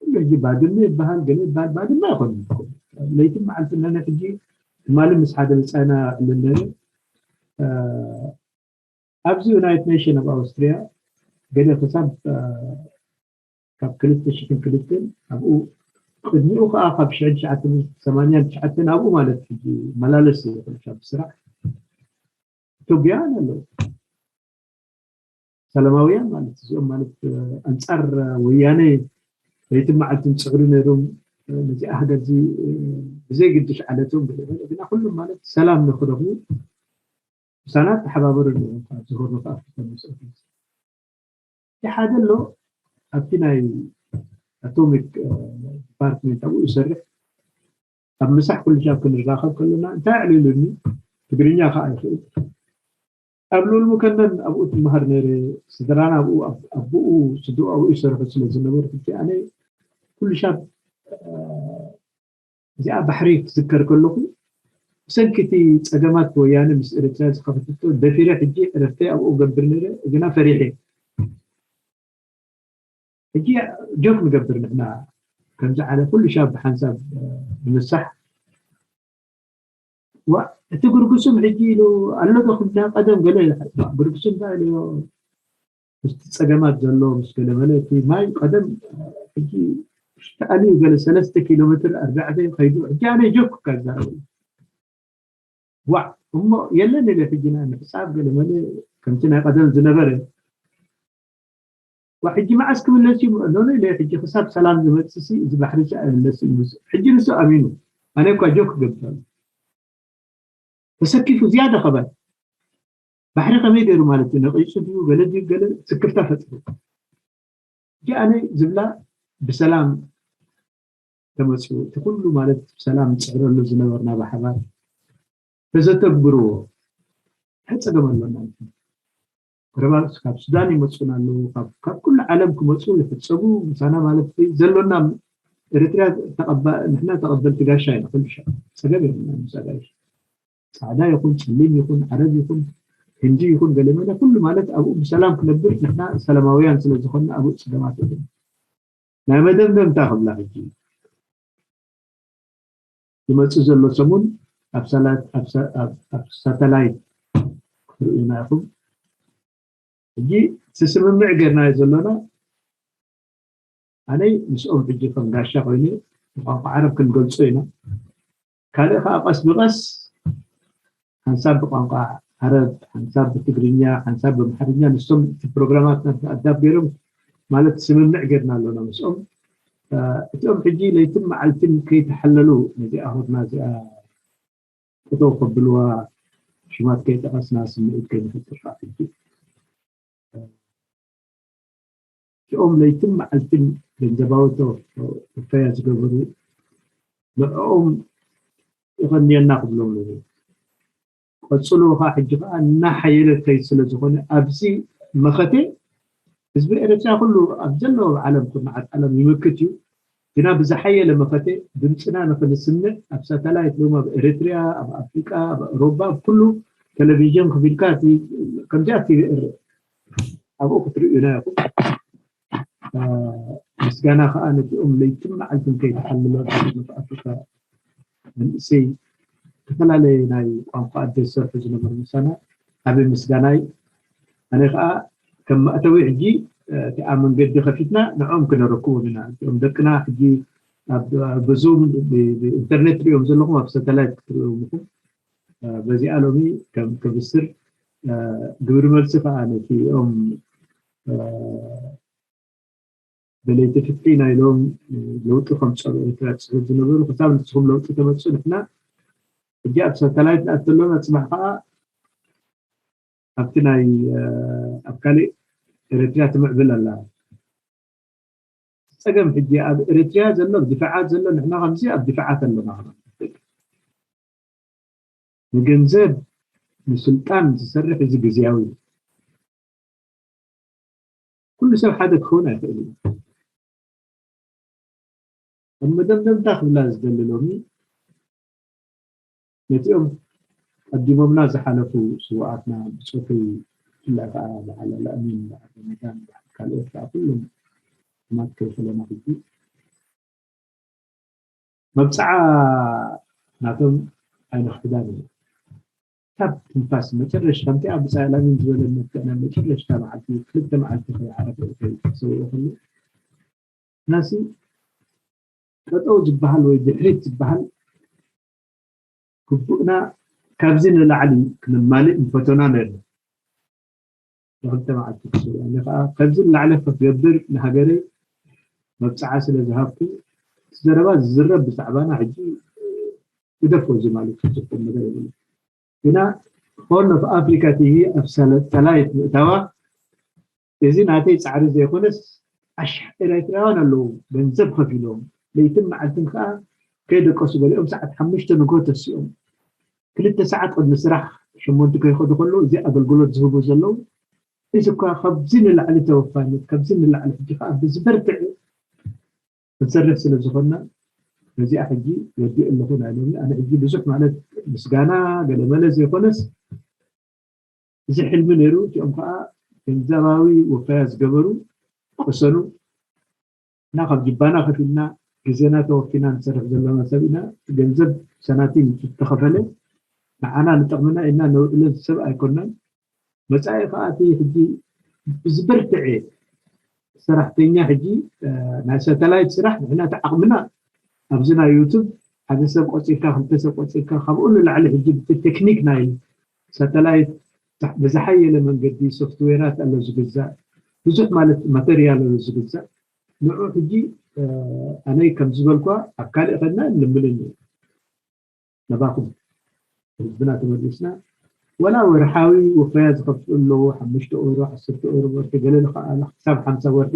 ኩሉ ሕጂ ባድመ ይበሃል፣ ገለ ይበሃል፣ ባድመ ኣይኮነን። ለይትን መዓልትን ነነ ሕጂ ትማሊ ምስ ሓደ ብጻይና እዕልል ነይረ። እ፣ ኣብዚ ዩናይትድ ኔሽን ኣብ ኣውስትርያ ገለ ክሳብ፣ እ፣ ካብ ክልተ ሽሕን ክልተን ኣብኡ፣ ቅድሚኡ ከኣ ካብ ሽሕን ትሽዓተ ሚእትን ሰማንያን ትሽዓተን ኣብኡ ማለት ሕጂ መላለስ ይኹን ካብ ስራሕ ኢትዮጵያውያን ኣለዉ። ሰላማውያን ማለት እዚኦም ማለት፣ እ፣ ኣንጻር ወያነ ለይትን መዓልትን ዝጽዕሩ ነይሮም፣ እ፣ ነዚኣ ሃገር እዚ፣ እ፣ ብዘይ ግድሽ ዓለቶም ገለ ገለ ግና ኩሎም ማለት ሰላም ንኽረኽቡ ምሳና ተሓባበሩ ኣለዉ። ኣብዚ ሆርን ኦፍ ኣፍሪካ ምስ ኣፍሪካ እቲ ሓደ ኣሎ ኣብቲ ናይ ኣቶሚክ፣ እ፣ ዲፓርትመንት ኣብኡ ይሰርሕ። ኣብ ምሳሕ ኩሉ ሻብ ክንራኸብ ከለና እንታይ ኣዕሊሉኒ፣ ትግርኛ ከዓ ይኽእል። ኣብ ልኡል ሙከነን ኣብኡ ትመሃር ነይረ። ስድራና ኣብኡ፣ ኣብ-፣ ኣቦኡ ስድኡ ኣብኡ ይሰርሑ ስለ ዝነበሩ ሕጂ ኣነ ኩሉ ሻብ፣ እ፣ እዚኣ ባሕሪ ክዝከር ከለኹ ብሰንኪ እቲ ጸገማት ወያነ ምስ ኤርትራ ዝኸፈተቶ ደፊረ ሕጂ ዕረፍተይ ኣብኡ ገብር ነይረ፣ ግና ፈሪሐ። ሕጂ ጆክ ንገብር ንሕና ከምዚ ዓለ ኩሉ ሻብ ብሓንሳብ፣ እ፣ ንምሳሕ። ዋ፣ እቲ ግርግሱም ሕጂ ኢሉ ኣሎ ዶ ክብልና ቀደም ገለ ግርግሱም እንታይ ኢሉ ምስቲ ጸገማት ዘሎ ምስ ገለ መለ እቲ ማይ ቀደም ሕጂ ተኣልዩ ገለ ሰለስተ ኪሎ ሜትር ኣርባዕተ ከይዱ ሕጂ ኣነ ጆክ እካ ዝዛረብ ኣለኹ። ዋዕ እሞ የለን ኢለ ሕጂ ናይ ምሕጻብ ገለ መለ ከምቲ ናይ ቀደም ዝነበረ ዋ ሕጂ መዓስ ክምለስ እዩ ኖኖ ኢለ ሕጂ ክሳብ ሰላም ዝመጽእ ሲ እዚ ባሕሪ ሲ ኣይምለስን እዩ። ሕጂ ንሱ ኣሚኑ ኣነ እኳ ጆክ ገብታሉ ተሰኪፉ ዝያዳ ከባድ ባሕሪ ከመይ ገይሩ ማለት እዩ ነቂጹ ድዩ ገለ ድዩ ገለ ስክፍታ ፈጥሩ። ሕጂ ኣነ ዝብላ ብሰላም ተመጽኡ እቲ ኩሉ ማለት ብሰላም ንጽዕረሉ ዝነበርና ብሓባር ተዘተግብርዎ እንታይ ጸገም ኣሎና? ረባስ ካብ ሱዳን ይመጹና ኣለዉ፣ ካብ ካብ ኩሉ ዓለም ክመጹ ይሕጸቡ ምሳና ማለት ዘሎና ኤርትራ ተቐባ ንሕና ተቐበልቲ ጋሻ ኢና ኩሉ ሻዕ ጸገም የብልና ምስ ኣጋይሽ ጻዕዳ ይኹን ጸሊም ይኹን ዓረብ ይኹን ህንዲ ይኹን ገለመለ ኩሉ ማለት ኣብኡ ብሰላም ክነብር ንሕና ሰላማውያን ስለ ዝኾንና ኣብኡ ጸገማት የብልና። ናይ መደምደምታ ክብላ ሕጂ ዝመጽእ ዘሎ ሰሙን ኣብ ሳላይት ኣብ ሳተላይት ክትርእዩና ኢኹም። ሕጂ ስስምምዕ ጌርናዮ ዘሎና ኣነይ ምስኦም ሕጂ ከም ጋሻ ኮይነ ብቋንቋ ዓረብ ክንገልጾ ኢና። ካልእ ከዓ ቀስ ብቀስ ሓንሳብ ብቋንቋ ዓረብ ሓንሳብ ብትግርኛ ሓንሳብ ብኣምሓርኛ ንሶም እቲ ፕሮግራማት ናብ ኣዳብ ገይሮም ማለት ስምምዕ ጌርና ኣሎና ምስኦም። እቲኦም ሕጂ ለይትን መዓልትን ከይተሓለሉ ነዚኣ ሆርና እዚኣ ጠጠው ከብልዋ ሽማት ከይጠቐስና ስምዒት ከይንፈጥር ከዓ ሕጂ እቲኦም ለይትን መዓልትን ገንዘባዊ ተወፈያ ዝገበሩ ንዕኦም ይቐንየና ክብሎም ነይሩ። ቀፅሎ ከዓ ሕጂ ከዓ እናሓየለ ከይድ ስለ ዝኾነ ኣብዚ መኸተ ህዝቢ ኤርትራ ኩሉ ኣብ ዘለዎ ዓለም ኩርናዓት ዓለም ይምክት እዩ። ግና ብዝሓየለ መኸተ ድምፅና ንክንስምዕ ኣብ ሳተላይት ሎም ኣብ ኤርትሪያ ኣብ ኣፍሪቃ ኣብ ኣውሮባ ኣብ ኩሉ ቴሌቪዥን ክፊልካ ከምዚኣ ቲቪ እር ኣብኡ ክትርእዩና ኢኹም። ምስጋና ከዓ ነቲኦም ለይትን መዓልትን ከይተሓለሉ ኣብ ኣፍሪካ መንእሰይ ዝተፈላለየ ናይ ቋንቋ ኣደ ዝሰርሑ ዝነበሩ ምሳና ዓብይ ምስጋናይ። ኣነ ከዓ ከም መእተዊ ሕጂ እቲኣ መንገዲ ከፊትና ንዕኦም ክነረክቦም ኢና። እቲኦም ደቅና ሕጂ ኣብ ብዙም ብኢንተርኔት ትሪኦም ዘለኹም ኣብ ሳተላይት ክትሪኦም ኢኹም። በዚኣ ሎሚ ከም ክብስር ግብሪ መልሲ ከዓ ነቲ ኦም ደለይቲ ፍትሒ ናይ ሎም ለውጢ ከምፀሉ ኤርትራ ትፅሕፍ ዝነበሩ ክሳብ ንስኹም ለውጢ ተመፅኡ ንሕና ሕጂ ኣብ ሳተላይት ንኣተሎና ፅባሕ ከዓ ኣብቲ ናይ ኣብ ካሊእ ኤርትራ ትምዕብል ኣላ። ፀገም ሕጂ ኣብ ኤርትራ ዘሎ ኣብ ድፋዓት ዘሎ ንሕና ከምዚ ኣብ ድፋዓት ኣለና ንገንዘብ ንስልጣን ዝሰርሕ እዚ ግዜያዊ ኩሉ ሰብ ሓደ ክኸውን ኣይኽእል እዩ። ኣብ መደምደምታ ክብላ ዝደሊ ሎሚ ነቲኦም ቀዲሞምና ዝሓለፉ ስውኣትና ብፆተይ፣ ብፍላይ ከዓ በዓል ኣልኣሚን፣ በዓል ረመዳን፣ በዓል ካልኦት ከዓ ኩሎም ሕማት ከይፈለና ሕጂ መብፅዓ ናቶም ኣይንኽሕዳን ኢና። ካብ ትንፋስ መጨረሽ ከምቲ ኣብ ብፃይ ኣልኣሚን ዝበለኒ መጥቅዕና መጨረሽታ መዓልቲ ክልተ መዓልቲ ከይዓረፈ ከይሰውኡ ከሎ ናሲ ጠጠው ዝበሃል ወይ ድሕሪት ዝበሃል ግቡእና ካብዚ ንላዕሊ ክነማልእ እንፈተና ነርና። ንክልተ መዓልቲ ክስርዑኒ ከዓ ካብዚ ንላዕሊ ክትገብር ንሃገረይ መብፅዓ ስለ ዝሃብኩ እቲ ዘረባ ዝዝረብ ብዛዕባና ሕጂ ግደፎ እዚ ማለት ዝፅቁም ነገር የብሉ ግና ሆርን ኦፍ ኣፍሪካ ቲቪ ኣብ ሳተላይት ምእታዋ እዚ ናተይ ፃዕሪ ዘይኮነስ ኣሽሓት ኤርትራውያን ኣለዉ ገንዘብ ከፊሎም ለይትን መዓልትን ከዓ ከይደቀሱ ገሊኦም ሰዓት ሓሙሽተ ንግሆ ተሲኦም ክልተ ሰዓት ቅድሚ ስራሕ ሸሞንቱ ከይኸዱ ከለዉ እዚ ኣገልግሎት ዝህቡ ዘለዉ እዚ እኳ ካብዚ ንላዕሊ ተወፋይነት ካብዚ ንላዕሊ ሕጂ ከዓ ብዝበርትዕ ክንሰርሕ ስለ ዝኾንና ነዚኣ ሕጂ ወዲኡ ኣለኹ ናይ ሎሚ ኣነ ሕጂ ብዙሕ ማለት ምስጋና ገለመለ ዘይኮነስ እዚ ሕልሚ ነይሩ እቲኦም ከዓ ገንዘባዊ ወፈያ ዝገበሩ ቅሰኑ እና ካብ ጅባና ከፊልና ግዜና ተወፊና ንሰርሕ ዘለና ሰብ ኢና ገንዘብ ሰናቲም ዝተኸፈለ ንዓና ንጠቕምና ኢልና ነውዕለን ሰብ ኣይኮናን መፃኢ ከዓ እቲ ሕጂ ብዝበርትዐ ሰራሕተኛ ሕጂ ናይ ሳተላይት ስራሕ ንሕና እቲ ዓቕምና ኣብዚ ናይ ዩቱብ ሓደ ሰብ ቆፂርካ ክልተ ሰብ ቆፂርካ ካብኡ ንላዕሊ ሕጂ ብቲ ቴክኒክ ናይ ሳተላይት ብዝሓየለ መንገዲ ሶፍትዌራት ኣሎ ዝግዛእ ብዙሕ ማለት ማተርያል ኣሎ ዝግዛእ ንዑ ሕጂ ኣነይ ከም ዝበልኳ ኣብ ካልእ ኸድና ንምልን እዩ ነባኹም ህዝብና ተመሊስና ወላ ወርሓዊ ወፈያ ዝኸፍሉ ኣለዉ ሓሙሽተ ኦሮ ዓሰርተ ኦሮ ወርሒ ገለ ዝኸኣለ ክሳብ ሓምሳ ወርሒ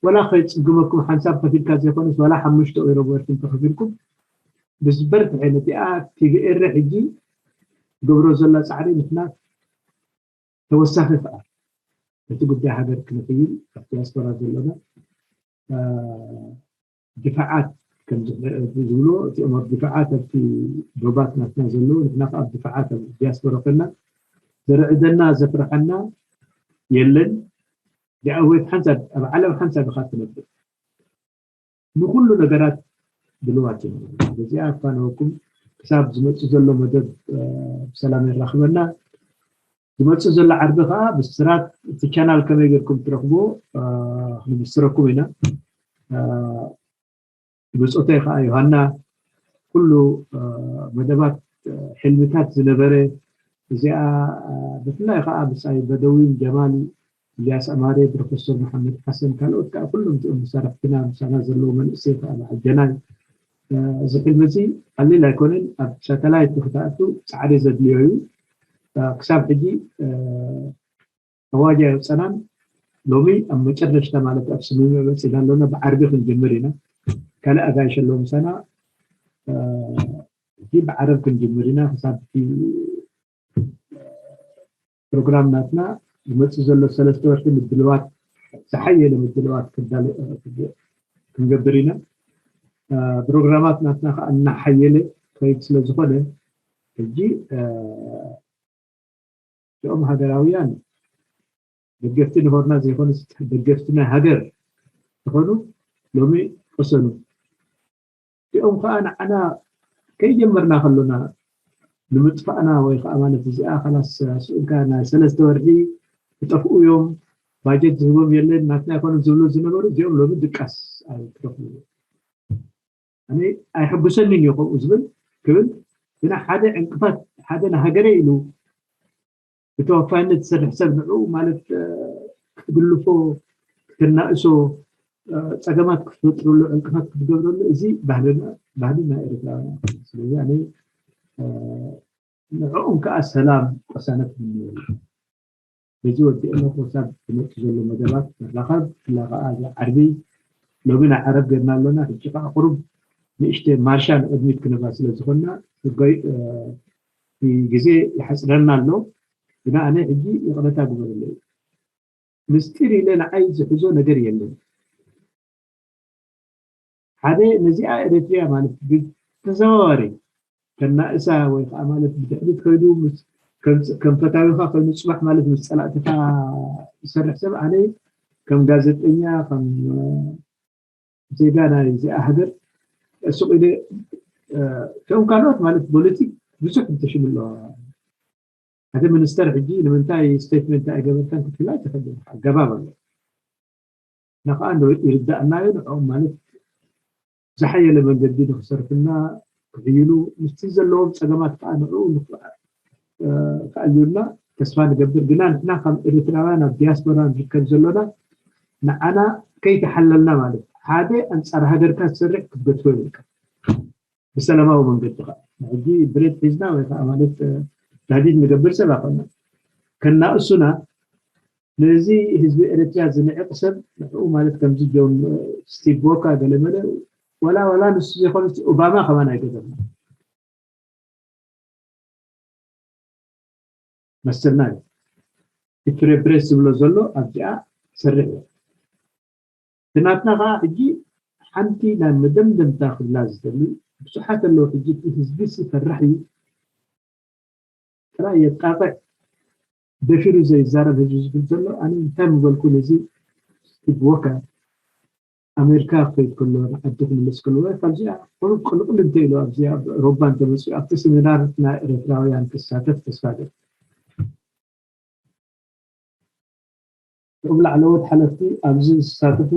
ወላ ከይፅግመኩም ሓንሳብ ከፊልካ ዘይኮነስ ወላ ሓሙሽተ ኦሮ ወርሒ እንተኸፊልኩም ብዝበርትሐ ነቲኣ ቲቪኤረ ሕጂ ገብሮ ዘላ ፃዕሪ ንሕና ተወሳኺ ከዓ ነቲ ጉዳይ ሃገር ክንኽይል ኣብ ዲያስፖራ ዘለና ድፋዓት ከም ዝብሎ እቲኦም ኣብ ድፋዓት ኣብቲ ዶባት ናትና ዘለዉ ንሕና ከዓ ኣብ ድፋዓት ኣብ ዲያስፖራ ኮይና ዘርዕደና ዘፍርሐና የለን። ዲኣወት ሓንሳብ ኣብ ዓለም ሓንሳብ ኢኻ ትነብር ንኩሉ ነገራት ድልዋት እዮም። በዚኣ ኣፋነወኩም ክሳብ ዝመፅእ ዘሎ መደብ ብሰላም የራኽበና። ዝመፅእ ዘሎ ዓርቢ ከዓ ብስራት እቲ ቻናል ከመይ ጌርኩም ትረኽብዎ ክንብስረኩም ኢና። ብፆተይ ከዓ ዮሃና ኩሉ መደባት ሕልምታት ዝነበረ እዚኣ ብፍላይ ከዓ ብፃይ በደዊን ጀማል ኢልያስ ኣማረ ፕሮፌሰር መሓመድ ሓሰን ካልኦት ከዓ ኩሎም እዚኦም መሳርሕትና ምሳና ዘለዉ መንእሰይ ከዓ በዓል ጀናይ እዚ ሕልሚ እዚ ቀሊል ኣይኮነን ኣብ ሳተላይት ንክትኣቱ ፃዕሪ ዘድልዮ እዩ ክሳብ ሕጂ ኣዋጅ ኣየውፀናን ሎሚ ኣብ መጨረሽታ ማለት ኣብ ስምምዕ በፂና ኣለና ብዓርቢ ክንጅምር ኢና ካልእ ኣጋይሽ ኣለዎ ምሳና ሕጂ ብዓረብ ክንጅምር ኢና ክሳብ ፕሮግራም ናትና ዝመፅእ ዘሎ ሰለስተ ወርሒ ምድልዋት ዝሓየለ ምድልዋት ክንገብር ኢና ፕሮግራማት ናትና ከዓ እናሓየለ ከይድ ስለ ዝኾነ ሕጂ እዚኦም ሃገራውያን ደገፍቲ ንሆርና ዘይኮኑ ደገፍቲ ናይ ሃገር ዝኾኑ ሎሚ ቀሰኑ እዚኦም ከዓ ንዓና ከይጀመርና ከሎና ንምጥፋእና ወይ ከዓ ማለት እዚኣ ካላስ ስእልካ ናይ ሰለስተ ወርሒ ክጠፍኡ እዮም ባጀት ዝህቦም የለን ናትና ይኮኑ ዝብሉ ዝነበሩ እዚኦም ሎሚ ድቃስ ኣይትረኽቡ ኣነ ኣይሕጉሰንን እዩ ከምኡ ዝብል ክብል ግና ሓደ ዕንቅፋት ሓደ ንሃገረ ኢሉ ብተወፋይነት ዝሰርሕ ሰብ ንዕኡ ማለት ክትግልፎ ክትናእሶ ፀገማት ክትፈጥረሉ ዕንቅፋት ክትገብረሉ እዚ ባህልና ባህልና ኤርትራውያን ስለዚ ኣነ ንዕኦም ከዓ ሰላም ቅሳነት ምንየሉ በዚ ወዲአና ክሳብ ዝመፁ ዘሎ መደባት ንራኸብ ብፍላይ ከዓ እዚ ዓርቢ ሎሚ ናይ ዓረብ ገርና ኣሎና ሕጂ ከዓ ቁሩብ ንእሽተ ማርሻ ንቅድሚት ክንባ ስለ ዝኾንና ግዜ ይሓፅረና ኣሎ ግና ኣነ ሕጂ ይቕረታ ግበረለይ ምስጢር ኢለ ንዓይ ዝሕዞ ነገር የለን ሓደ ነዚኣ ኤረትርያ ማለት ብተዘዋዋሪ ከናእሳ ወይ ከዓ ማለት ብድሕሪት ከይዱ ከም ፈታዊኻ ኮይኑ ፅባሕ ማለት ምስ ፀላእትኻ ዝሰርሕ ሰብ ኣነ ከም ጋዜጠኛ ከም ዜጋ ናይ እዚኣ ሃገር ሱቕ ኢለ ከም ካልኦት ማለት ፖለቲክ ብዙሕ ተሽምሎ ሓደ ሚኒስተር ሕጂ ንምንታይ ስቴትመንት ኣይገበርካን ክትብል ኣይትኽእል ኣገባብ ኣሎ ንኸዓ ይርዳእናዮ ንዕኦም ማለት ዝሓየለ መንገዲ ንክሰርፍና ክሕይሉ ምስቲ ዘለዎም ፀገማት ከዓ ንዕኡ ክኣልዩልና ተስፋ ንገብር ግና ንሕና ከም ኤርትራውያን ኣብ ዲያስፖራ ንርከብ ዘሎና ንዓና ከይተሓለልና ማለት ሓደ ኣንፃር ሃገርካ ዝሰርሕ ክትገትፎ ይብልካ ብሰላማዊ መንገዲ ከዓ ሕጂ ብሬት ሒዝና ወይ ከዓ ማለት ዳዲድ ንገብር ሰብ ኣኮና ከናእሱና ነዚ ህዝቢ ኤርትራ ዝንዕቕ ሰብ ንዕኡ ማለት ከምዚ ጆን ስቲቭ ቦካ ገለመለ ወላ ወላ ንሱ ዘይኮነ ኦባማ ከማን ኣይገበርና መሰልና እዩ እቲ ሬፕሬስ ዝብሎ ዘሎ ኣብዚኣ ሰርሕ እዩ ትናትና ከዓ ሕጂ ሓንቲ ናይ መደምደምታ ክብላ ዝደሊ ብዙሓት ኣለዉ ሕጂ ህዝቢ ፈራሕ እዩ ጥራይ የጣቕዕ ደፊሩ ዘይዛረብ ህዝቢ ዝብል ዘሎ ኣነ እንታይ ምበልኩ ነዚ ህዝቢ ወካ ኣሜሪካ ክኸይድ ከሎ ንዓዲ ክምለስ ከሎ ወይ ካብዚኣ ቁሩብ ቅልቅል እንተ ኢሉ ኣብዚኣ ሮባ እንተመፅኡ ኣብቲ ሰሚናር ናይ ኤርትራውያን ክሳተፍ ተስፋ ገይሩ እቶም ላዕለዎት ሓለፍቲ ኣብዚ ዝሳተፉ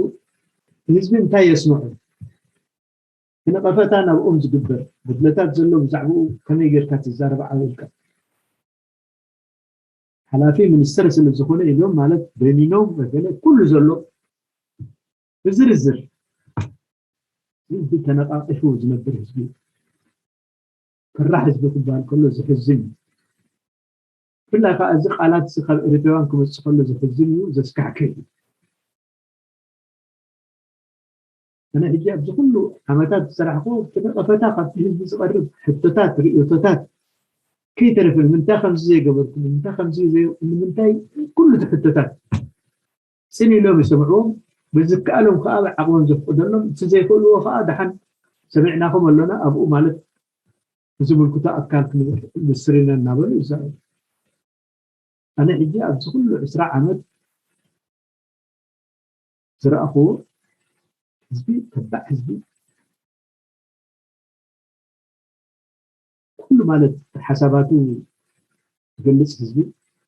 ንህዝቢ እንታይ የስምዑ እቲ ነቐፈታ ናብኦም ዝግበር ጉድለታት ዘሎ ብዛዕባኡ ከመይ ጌርካ ትዛረብ ዓው ኢልካ ሓላፊ ሚኒስተር ስለ ዝኾነ ኢሎም ማለት በኒኖም ወገለ ኩሉ ዘሎ ብዝርዝር ህዝቢ ተነቃቂፉ ዝነብር ህዝቢ ፈራሕ ህዝቢ ክበሃል ከሎ ዝሕዝን እዩ ብፍላይ ከዓ እዚ ቃላት ካብ ኤርትራውያን ክመፅእ ከሎ ዝሕዝን እዩ ዘስካሕክሕ እዩ ኣነ ሕጂ ኣብዚ ኩሉ ዓመታት ዝሰራሕኩ እቲ ነቐፈታ ካብቲ ህዝቢ ዝቐርብ ሕቶታት ርእቶታት ከይተረፈ ንምንታይ ከምዚ ዘይገበርኩም ንምንታይ ከምዚ ንምንታይ ኩሉ እቲ ሕቶታት ፅን ኢሎም ይሰምዕዎም ብዝከኣሎም ከዓ ዓቕሞም ዘፍቅደሎም እቲ ዘይክእልዎ ከዓ ደሓን ሰሚዕናኹም ኣሎና ኣብኡ ማለት ዝምልክቶ ኣካል ክንብል ምስሪና እናበሉ ይዛረቡ ኣነ ሕጂ ኣብዚ ኩሉ ዕስራ ዓመት ዝረኣኽዎ ህዝቢ ተባዕ ህዝቢ ኩሉ ማለት ሓሳባቱ ዝገልፅ ህዝቢ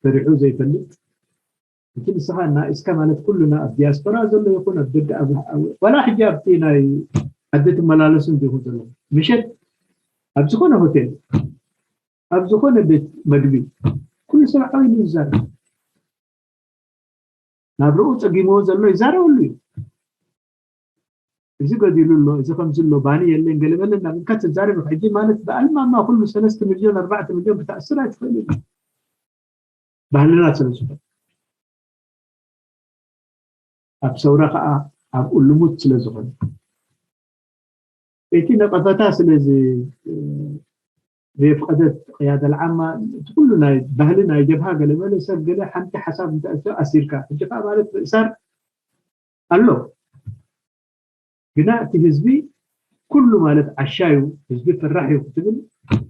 ፈሪሑ ዘይፈልጥ እቲ ንስኻ እናእስካ ማለት ኩሉና ኣብ ዲያስፖራ ዘሎ ይኹን ኣብ ደገ ዋላ ሕጂ ኣብቲ ናይ ዓዲ ትመላለሱ እንዲኹም ዘለኹም ምሸት ኣብ ዝኾነ ሆቴል ኣብ ዝኾነ ቤት መግቢ ኩሉ ሰብ ዓው ኢሉ ይዛረብ ናብርኡ ፀጊምዎ ዘሎ ይዛረበሉ እዩ እዚ ገዲሉ ኣሎ እዚ ከምዚ ኣሎ ባኒ የለን ገለመለ እናበልካ ትዛረብ ኢኻ ሕጂ ማለት ብኣልማማ ኩሉ ሰለስተ ሚልዮን ኣርባዕተ ሚልዮን ክትኣስር ኣይትኽእል እዩ ባህልና ስለ ዝኾነ ኣብ ሰውራ ከዓ ኣብኡ ልሙድ ስለ ዝኾነ እቲ ነቐፈታ ስለ ዘየፍቀደት ቅያደ ልዓማ እቲ ኩሉ ናይ ባህሊ ናይ ጀብሃ ገለመለ ሰብ ገለ ሓንቲ ሓሳብ እንተእትዮ ኣሲርካ ሕጂ ከዓ ማለት ምእሳር ኣሎ ግና እቲ ህዝቢ ኩሉ ማለት ዓሻ እዩ ህዝቢ ፈራሕ እዩ ክትብል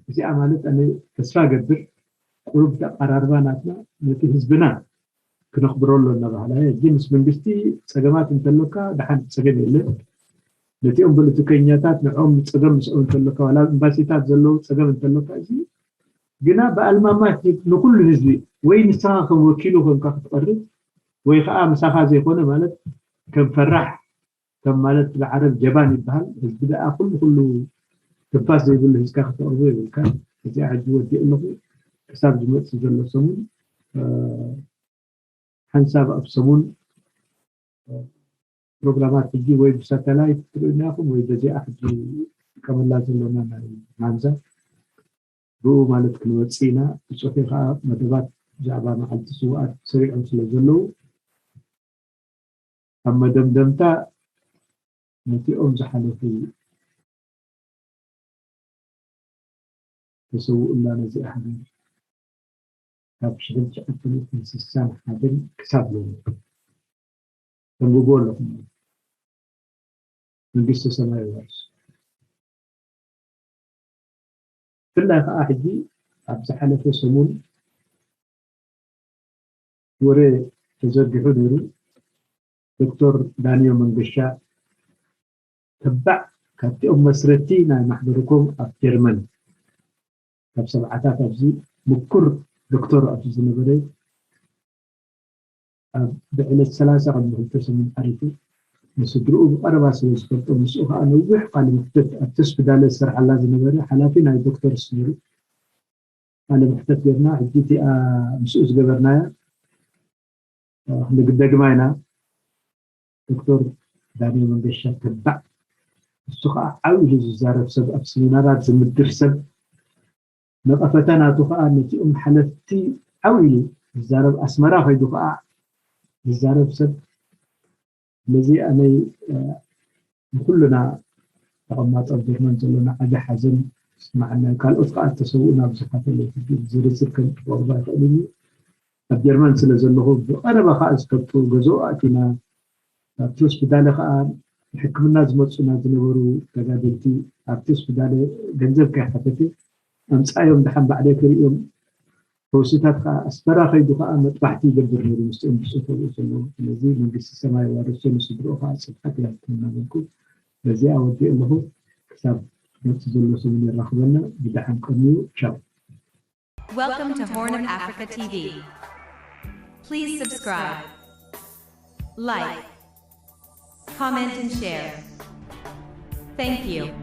እዚኣ ማለት ኣነ ተስፋ ገብር ቁሩብ ኣቀራርባ ናትና ነቲ ህዝብና ክነኽብሮ ኣሎ እናባህላ ሕጂ ምስ መንግስቲ ፀገማት እንተሎካ ደሓን ፀገም የለን ነቲኦም ፖለቲከኛታት ንዕኦም ፀገም ምስኦም እንተሎካ ዋላ ኤምባሲታት ዘለዉ ፀገም እንተሎካ እዚ ግና ብኣልማማ ንኩሉ ህዝቢ ወይ ንስኻ ከም ወኪሉ ኮንካ ክትቐርብ ወይ ከዓ ምሳኻ ዘይኮነ ማለት ከም ፈራሕ ከም ማለት ብዓረብ ጀባን ይበሃል ህዝቢ ደኣ ኩሉ ኩሉ ትንፋስ ዘይብሉ ሒዝካ ክተቕርቦ የብልካ እዚኣ ሕጂ ወዲእ ኣለኹ ክሳብ ዝመፅእ ዘሎ ሰሙን ሓንሳብ ኣብ ሰሙን ፕሮግራማት ሕጂ ወይ ብሳተላይት ትርእዩና ኢኹም ወይ በዚኣ ሕጂ ንጥቀመላ ዘለና ናይ ማንዛ ብኡ ማለት ክንወፅእ ኢና ብፅሑይ ከዓ መደባት ብዛዕባ መዓልቲ ስውኣት ሰሪዖም ስለ ዘለዉ ኣብ መደምደምታ ነቲኦም ዝሓለፉ ተሰውኡላ ነዚኣ ሃገር ካብ ሽሕን ትሽዓተ ሚእትን ስሳን ሓደን ክሳብ ሎሚ ተንብቦ ኣለኹም መንግስቲ ሰማይ ይዋርስ ብፍላይ ከዓ ሕጂ ኣብ ዝሓለፈ ሰሙን ወረ ተዘርጊሑ ነይሩ። ዶክተር ዳንዮ መንገሻ ተባዕ ካብቲኦም መስረቲ ናይ ማሕበርኮም ኣብ ጀርመን ካብ ሰብዓታት ኣብዚ ምኩር ዶክተር ኣብዚ ዝነበረ ኣብ ብዕለት ሰላሳ ቅድሚ ክልተ ሰሙን ሓሊፉ ንስድርኡ ብቐረባ ስለ ዝፈልጦ ምስኡ ከዓ ነዊሕ ቃለ መሕተት ኣብቲ ስፒዳለ ዝሰርሓላ ዝነበረ ሓላፊ ናይ ዶክተርስ ነይሩ። ቃለ መሕተት ጌርና ሕጂ እቲኣ ምስኡ ዝገበርናያ ክንደግማ ኢና። ዶክተር ዳንኤል መንገሻ ተባዕ እሱ ከዓ ዓው ኢሉ ዝዛረብ ሰብ ኣብ ስሚናራት ዝምድር ሰብ ነቐፈታ ናቱ ከዓ ነቲኦም ሓለፍቲ ዓው ኢሉ ዝዛረብ ኣስመራ ከይዱ ከዓ ዝዛረብ ሰብ ነዚ ኣነይ ንኩልና ተቐማጦ ኣብ ጀርመን ዘለና ዓቢ ሓዘን ስማዓና ካልኦት ከዓ ዝተሰውኡና ብዙሓት ኣለዉ ዝርዝር ከም ክቐርባ ይኽእል እዩ ኣብ ጀርመን ስለ ዘለኹ ብቐረባ ከዓ ዝፈልጡ ገዝኦ ኣቲና ኣብቲ ሆስፒታል ከዓ ንሕክምና ዝመፁና ዝነበሩ ተጋደልቲ ኣብቲ ሆስፒታል ገንዘብ ከይሓተተ ኣምፃዮም ደሓን ባዕለይ ክርእዮም ፈውስታት ከዓ ኣስመራ ከይዱ ከዓ መጥባሕቲ ይገብር ነይሩ ምስኦም ዝፅፈልኡ ዘለዉ ስለዚ መንግስቲ ሰማይ ዋረሶ ንስድርኦ ከዓ ፅብሓት ይሃብኩም እናበልኩ በዚኣ ወዲእ ኣለኹ ክሳብ መፅእ ዘሎ ሰሙን የራኽበና ብደሓን ቀንዩ ቻው Welcome to Horn of Africa T V. Please subscribe, like, comment, and share. Thank you.